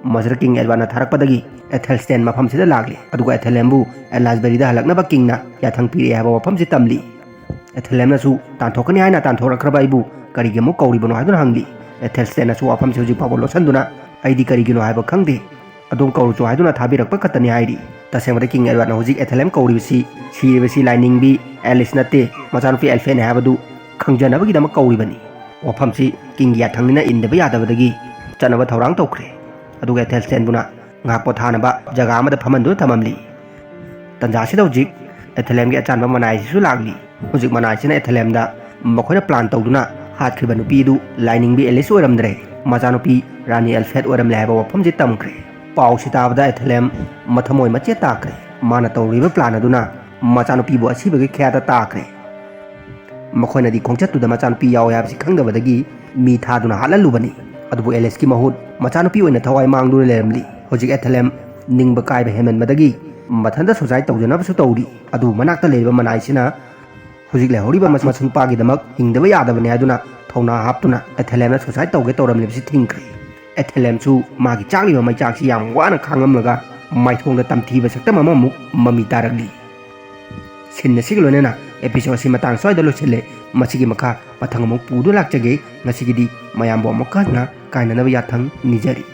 ꯃꯁꯤꯗ ꯀꯤꯡ ꯑꯦꯗꯋꯥꯔꯗꯅ ꯊꯥꯔꯛꯄꯗꯒꯤ ꯑꯦꯊꯦꯜꯁꯇꯦꯟ ꯃꯐꯝꯁꯤꯗ ꯂꯥꯛꯂꯤ꯫ ꯑꯗꯨꯒ ꯑꯦꯊꯦꯂꯦꯝꯕꯨ ꯑꯦꯂꯥꯁꯕꯦꯔꯤꯗ ꯍꯜꯂꯛꯅꯕ ꯀꯤꯡꯅ ꯌꯥꯊꯪ ꯄꯤꯔꯛꯑꯦ ꯍꯥꯏꯕ ꯋꯥꯐꯝꯁꯤ ꯇꯝꯂꯤ꯫ ꯑꯦꯊꯦꯂꯦꯝꯅꯁꯨ ꯇꯥꯟꯊꯣꯛꯀꯅꯤ ꯍꯥꯏꯅ ꯇꯥꯟꯊꯣꯔꯛꯈ꯭ꯔꯕ ꯑꯩꯕꯨ ꯀꯔꯤꯒꯤ ꯑꯃꯨꯛ ꯀꯧꯔꯤꯕꯅꯣ ꯍꯥꯏꯗꯨꯅ ꯍꯪꯂꯤ꯫ ꯑꯦꯊꯦꯜꯁꯇꯦꯟꯅꯁꯨ ꯋꯥꯐꯝꯁꯤ ꯍꯧꯖꯤꯛ ꯐꯥꯎꯕ ꯂꯣꯠꯁꯤꯟꯗꯨꯅ, "ꯑꯩꯗꯤ ꯀꯔꯤꯒꯤꯅꯣ ꯍꯥꯏꯕ ꯈꯪꯗꯦ, ꯑꯗꯣꯝ ꯀꯧꯔꯨꯆꯣ ꯍꯥꯏꯗꯨꯅ ꯊꯥꯕꯤꯔꯛꯄ ꯈꯛꯇꯅꯤ" ꯍꯥꯏꯔꯤ꯫ ꯇꯁꯦꯡꯕꯗ ꯀꯤꯡ ꯑꯦꯗꯋꯥꯔꯗꯅ ꯍꯧꯖꯤꯛ ꯑꯦꯊꯦꯂꯦꯝ ꯀꯧꯔꯤꯕꯁꯤ ꯁꯤꯔꯤꯕꯁꯤ ꯂꯥꯏꯅꯤꯡꯕꯤ ꯑꯦꯂꯤꯁ ꯅꯠꯇꯦ, ꯃꯆꯥꯅꯨꯄꯤ ꯑꯦꯜꯐ꯭ꯔꯦꯗꯅꯤ ꯍꯥꯏꯕꯗꯨ ꯈꯪꯖꯅꯕꯒꯤꯗꯃꯛ ꯀꯧꯔꯤꯕꯅꯤ꯫ ꯋꯥꯐꯝꯁꯤ ꯀꯤꯡꯒꯤ ꯌꯥꯊꯪꯅꯤꯅ ꯏꯟꯗꯕ ꯌꯥꯗꯕꯗꯒꯤ ꯆꯠꯅꯕ ꯊꯧꯔꯥꯡ ꯇꯧꯈ꯭ꯔꯦ꯫ ꯑꯗꯨꯒ ꯑꯦꯊꯦꯜꯁꯇꯦꯟꯕꯨꯅ ꯉꯥꯏꯍꯥꯛ ꯄꯣꯊꯥꯅꯕ ꯖꯒꯥ ꯑꯃꯗ ꯐꯝꯍꯟꯗꯨꯅ ꯊꯝꯃꯝꯂꯤ꯫ ꯇꯟꯖꯥꯁꯤꯗ ꯍꯧꯖꯤꯛ ꯑꯦꯊꯦꯂꯦꯝꯒꯤ ꯑꯆꯥꯟꯕ ꯃꯅꯥꯏꯁꯤꯁꯨ ꯂꯥꯛꯂꯤ꯫ ꯍꯧꯖꯤꯛ ꯃꯅꯥꯏꯁꯤꯅ ꯑꯦꯊꯦꯂꯦꯝꯗ ꯃꯈꯣꯏꯅ ꯄ꯭ꯂꯥꯟ ꯇꯧꯗꯨꯅ ꯍꯥꯠꯈ꯭ꯔꯤꯕ ꯅꯨꯄꯤ ꯑꯗꯨ ꯂꯥꯏꯅꯤꯡꯕꯤ ꯑꯦꯂꯤꯁ ꯑꯣꯏꯔꯝꯗ꯭ꯔꯦ, ꯃꯆꯥꯅꯨꯄꯤ ꯔꯥꯅꯤ ꯑꯦꯜꯐ꯭ꯔꯦꯗ ꯑꯣꯏꯔꯝꯂꯦ ꯍꯥꯏꯕ ꯋꯥꯐꯝꯁꯤ ꯇꯝꯈ꯭ꯔꯦ꯫ ꯄꯥꯎꯁꯤ ꯇꯥꯕꯗ ꯑꯦꯊꯦꯂꯦꯝ ꯃꯊꯃꯣꯏ ꯃꯆꯦꯠ ꯇꯥꯈ꯭ꯔꯦ꯫ ꯃꯥꯅ ꯇꯧꯔꯤꯕ ꯄ꯭ꯂꯥꯟ ꯑꯗꯨꯅ ꯃꯆꯥꯅꯨꯄꯤꯕꯨ ꯑꯁꯤꯕꯒꯤ ꯈꯌꯥꯗ ꯇꯥꯈ꯭ꯔꯦ꯫ ꯃꯈꯣꯏꯅꯗꯤ ꯈꯣꯡꯆꯠꯇꯨꯗ ꯃꯆꯥꯅꯨꯄꯤ ꯌꯥꯎꯏ ꯍꯥꯏꯕꯁꯤ ꯈꯪꯗꯕꯗꯒꯤ ꯃꯤ ꯊꯥꯗꯨꯅ ꯍꯥꯠꯍꯜꯂꯨꯕꯅꯤ꯫ ꯑꯗꯨꯕꯨ ꯑꯦꯂꯤꯁꯀꯤ ꯃꯍꯨꯠ ꯃꯆꯥꯅꯨꯄꯤ ꯑꯣꯏꯅ ꯊꯋꯥꯏ ꯃꯥꯡꯗꯨꯅ ꯂꯩꯔꯝꯂꯤ꯫ ꯍꯧꯖꯤꯛ ꯑꯦꯊꯦꯂꯦꯝ ꯅꯤꯡꯕ ꯀꯥꯏꯕ ꯍꯦꯟꯃꯟꯕꯗꯒꯤ ꯃꯊꯟꯇ ꯁꯨꯁꯥꯏꯗ ꯇꯧꯖꯅꯕꯁꯨ ꯇꯧꯔꯤ꯫ ꯑꯗꯨꯕꯨ ꯃꯅꯥꯛꯇ ꯂꯩꯔꯤꯕ ꯃꯅꯥꯏꯁꯤꯅ ꯍꯧꯖꯤꯛ ꯂꯩꯍꯧꯔꯤꯕ ꯃꯆꯥ ꯃꯁꯨ ꯅꯨꯄꯥꯒꯤꯗꯃꯛ ꯍꯤꯡꯗꯕ ꯌꯥꯗꯕꯅꯤ ꯍꯥꯏꯗꯨꯅ ꯊꯧꯅꯥ ꯍꯥꯞꯇꯨꯅ ꯑꯦꯊꯦꯂꯦꯝꯅ ꯁꯨꯁꯥꯏꯠ ꯇꯧꯒꯦ ꯇꯧꯔꯝꯂꯤꯕꯁꯤ ꯊꯤꯡꯈ꯭ꯔꯦ꯫ ꯑꯦꯊꯦꯂꯦꯝꯁꯨ ꯃꯥꯒꯤ ꯆꯥꯛꯂꯤꯕ ꯃꯩꯆꯥꯛꯁꯤ ꯌꯥꯝ ꯋꯥꯅ ꯈꯥꯡꯉꯝꯂꯒ ꯃꯥꯏꯊꯣꯡꯗ ꯇꯝꯊꯤꯕ ꯁꯛꯇꯝ ꯑꯃꯃꯨꯛ ꯃꯃꯤ ꯇꯥꯔꯛꯂꯤ꯫ ꯁꯤꯟ ꯑꯁꯤꯒ ꯂꯣꯏꯅꯅ ꯑꯦꯄꯤꯁꯣꯠ ꯑꯁꯤ ꯃꯇꯥꯡ ꯁ꯭ꯋꯥꯏꯗ ꯂꯣꯏꯁꯤꯜꯂꯦ꯫ ꯃꯁꯤꯒꯤ ꯃꯈꯥ ꯃꯊꯪ ꯑꯃꯨꯛ ꯄꯨꯗꯨꯅ ꯂꯥꯛꯆꯒꯦ꯫ ꯉꯁꯤꯒꯤꯗꯤ ꯃꯌꯥꯝꯕꯨ ꯑꯃꯨꯛꯀ ꯍꯟꯅ ꯀꯥꯏꯅꯅꯕ ꯌꯥꯊꯪ ꯅꯤꯖꯔꯤ꯫